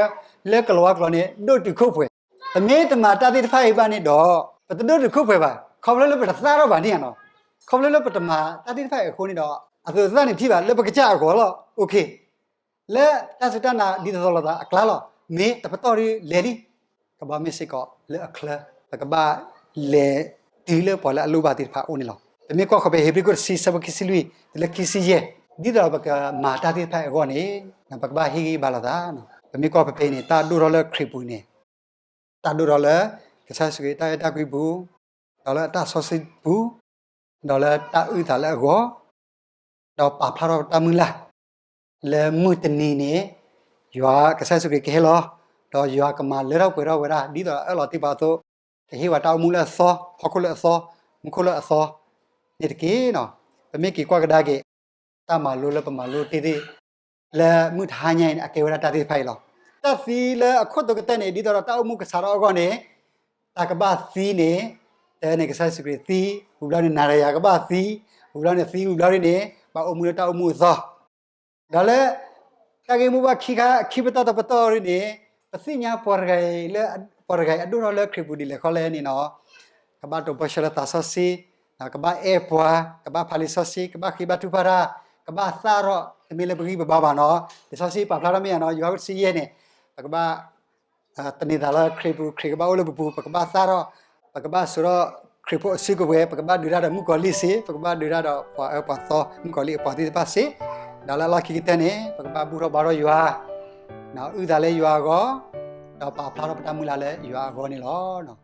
လၢကလံးဝါကျိာ်န့ၣ် ဒိၣ်တုာ်ခိၣ်ပှဲၤ, ပမ့ၢ်တမၤတၢ်သ့ၣ်တဖၣ်အံၤဘၣ်န့ၣ်ဒီး ပတဒိၣ်တုာ်ခိၣ်ပှဲၤဘၣ်, ခီဖျိလၢပတသၣ်ထီၣ်ဘၣ်န့ၣ်ဧါနီၤ, ခီဖျိလၢပတမၤတၢ်သ့ၣ်တဖၣ်အံၤအဃိန့ၣ်ဒီး အသိးသၣ်န့ၣ်ထံၣ်ဘၣ်လၢပကစၢ်အဂီၢ်လီၤ, okay လၢတၢ်စူၢ်တၢ်နာ်ဒ်သိးလိာ်သးအကျါလီၤ, မ့ၢ်တပတီၢ်ဒ်လဲၣ်လံ, ကဘၣ်မ့ၢ်စ့ၢ်ကီးလၢအချၢ, ပကဘၣ်လဲၤတုၤလၢပှၤလၢအလိၣ်ဘၣ်သ့ၣ်တဖၣ်အအိၣ်န့ၣ်လီၤ. ပမ့ၢ်ကွၢ်ဃီဖဲဧ့ၤဘြံၤခိၣ်တဆံ ဆၢဖိခံဆံလွံၢ် တုၤလၢခံဆံယဲၢ်, ဒ်သိးပကမၤတၢ်သ့ၣ်တဖၣ်အံၤအဂီၢ်န့ၣ် ပကဘၣ်ဟ့ၣ်ဂံၢ်ဘါလိာ်သး, ပမ့ၢ်ကွၢ်ဖဲဖဲအံၤန့ၣ် တၢ်ဒိၣ်ထီၣ်လၢခရံာ်ပူၤန့ၣ် တၢ်ဒိၣ်ထီၣ်လၢ ကစၢ်ယ့ၣ်ၡူးခရံာ်တၢ်အဲၣ်တၢ်ကွံပူၤ, ဒီးလၢအတၢ်စီဆှံပူၤ, ဒီးလၢတၢ်အုၣ်သးလၢအဂီၢ်, ဒီးပာ်ဖျါထီၣ်တၢ်မုၢ်လၢ် လၢမုၢ်တနံၤန့ၣ် ယွၤကစၢ်ယ့ၣ်ၡူးခရံာ်ကဟဲလီၤ, ဒီးယွၤကမၤလၢထီၣ်ပှဲၤထီၣ်ဝဲဒၣ် ဒ်သိးအအၢၣ်လီၤတ့ၢ်ပှၤအသိး, ကဟ့ၣ်ဝဲတၢ်အိၣ်မူလၢအသီ, ဟီၣ်ခိၣ်လၢအသီ, မူခိၣ်လၢအသီ, န့ၣ်တက့ၢ်နီၤ. ပမ့ၢ်က့ၤကွၢ်ကဒါက့ၤ တၢ်မၤလိလၢပမၤလိတ့ၢ်သ့ၣ် လၢမုၢ်တဟါညါအံၤန့ၣ် အကဲဝဲဒၣ်တၢ်သ့ၣ်တဖၣ်အံၤလီၤ. တၢ်သံလၢအခိၣ်တိကတၢၢ်န့ၣ် ဒ်သိးဒီးတၢ်အိၣ်မူကစးထီၣ်အဂီၢ်န့ၣ် တၢ်ကဘၣ်သံန့ၣ်, တဲန့ၣ် ကစၢ်ယ့ၣ်ၡူးခရံာ်သံ, ဝံၤဘျီန့ၣ် နၤဒီးယၤကဘၣ်သံ, ဝံၤဘျီန့ၣ်သံဝံၤဘျီဒ်န့ၣ် ဘၣ်အိၣ်မူလၢတၢ်အိၣ်မူအသီ, ဒီးလၢ တၢ်ဂ့ၢ်မိၢ်ပှၢ်ခံခါ ခံပတီၢ်တပတီၢ်ဒ်န့ၣ် ပသ့ၣ်ညါပှၤတဂၤအံၤလၢ ပှၤတဂၤအံၤအဒိၣ်ထီၣ်လၢခရံာ်ပူၤဒ်လဲၣ်ခီလဲၣ်န့ၣ်နီၤ, ကဘၣ်တိာ်ပီၢ်ဆှၢလၢသးစီဆှံ, ကဘၣ်အဲၣ်ပှၤ, ကဘၣ်ဖးလံာ်စီဆှံ, ကဘၣ်ဃ့ဘါထုကဖၣ်တၢ်, ကဘၣ်သၣ်ထီၣ် တမ့ၢ်လၢပဂံၢ်ပဘါဘၣ်နီၤ, လံာ်စီဆှံပာ်ဖျါထီၣ်မ့ၢ်ယါနီၤ, ယိၤဟၣ်တဆံယဲၢ်န့ၣ်, ပကဘၣ် သန့ၤသးလၢခရံာ်ပူၤ, ခရံာ်ကဘၣ်အိၣ်လၢပပူၤ, ပကဘၣ်သၣ်ထီၣ်, ပကဘၣ်စိာ်ထီၣ်ခရံာ်ဖိအစုကဝဲၤ, ပကဘၣ်ဒုးတၢ်ဒီးမုၣ်ကီၤလံၢ်စ့ၢ်, ပကဘၣ်ဒုးတၢ်ဒီးပှၤအၢပှၤသီ မုၣ်ကီၤလံၢ်အပှၤသ့ၣ်တဖၣ်စ့ၢ်, ဒီးလၢအလီၢ်ခံကတၢၢ်န့ၣ် ပကဘၣ်ဘူၣ်ထီၣ်ဘါထီၣ်ယွၤ, အုၣ်သးလၢယွၤအဂီၢ်, ဒီးပာ်ဖျါထီၣ်ပတၢ်မုၢ်လၢ်လၢယွၤအဂီၢ်န့ၣ်လီၤ.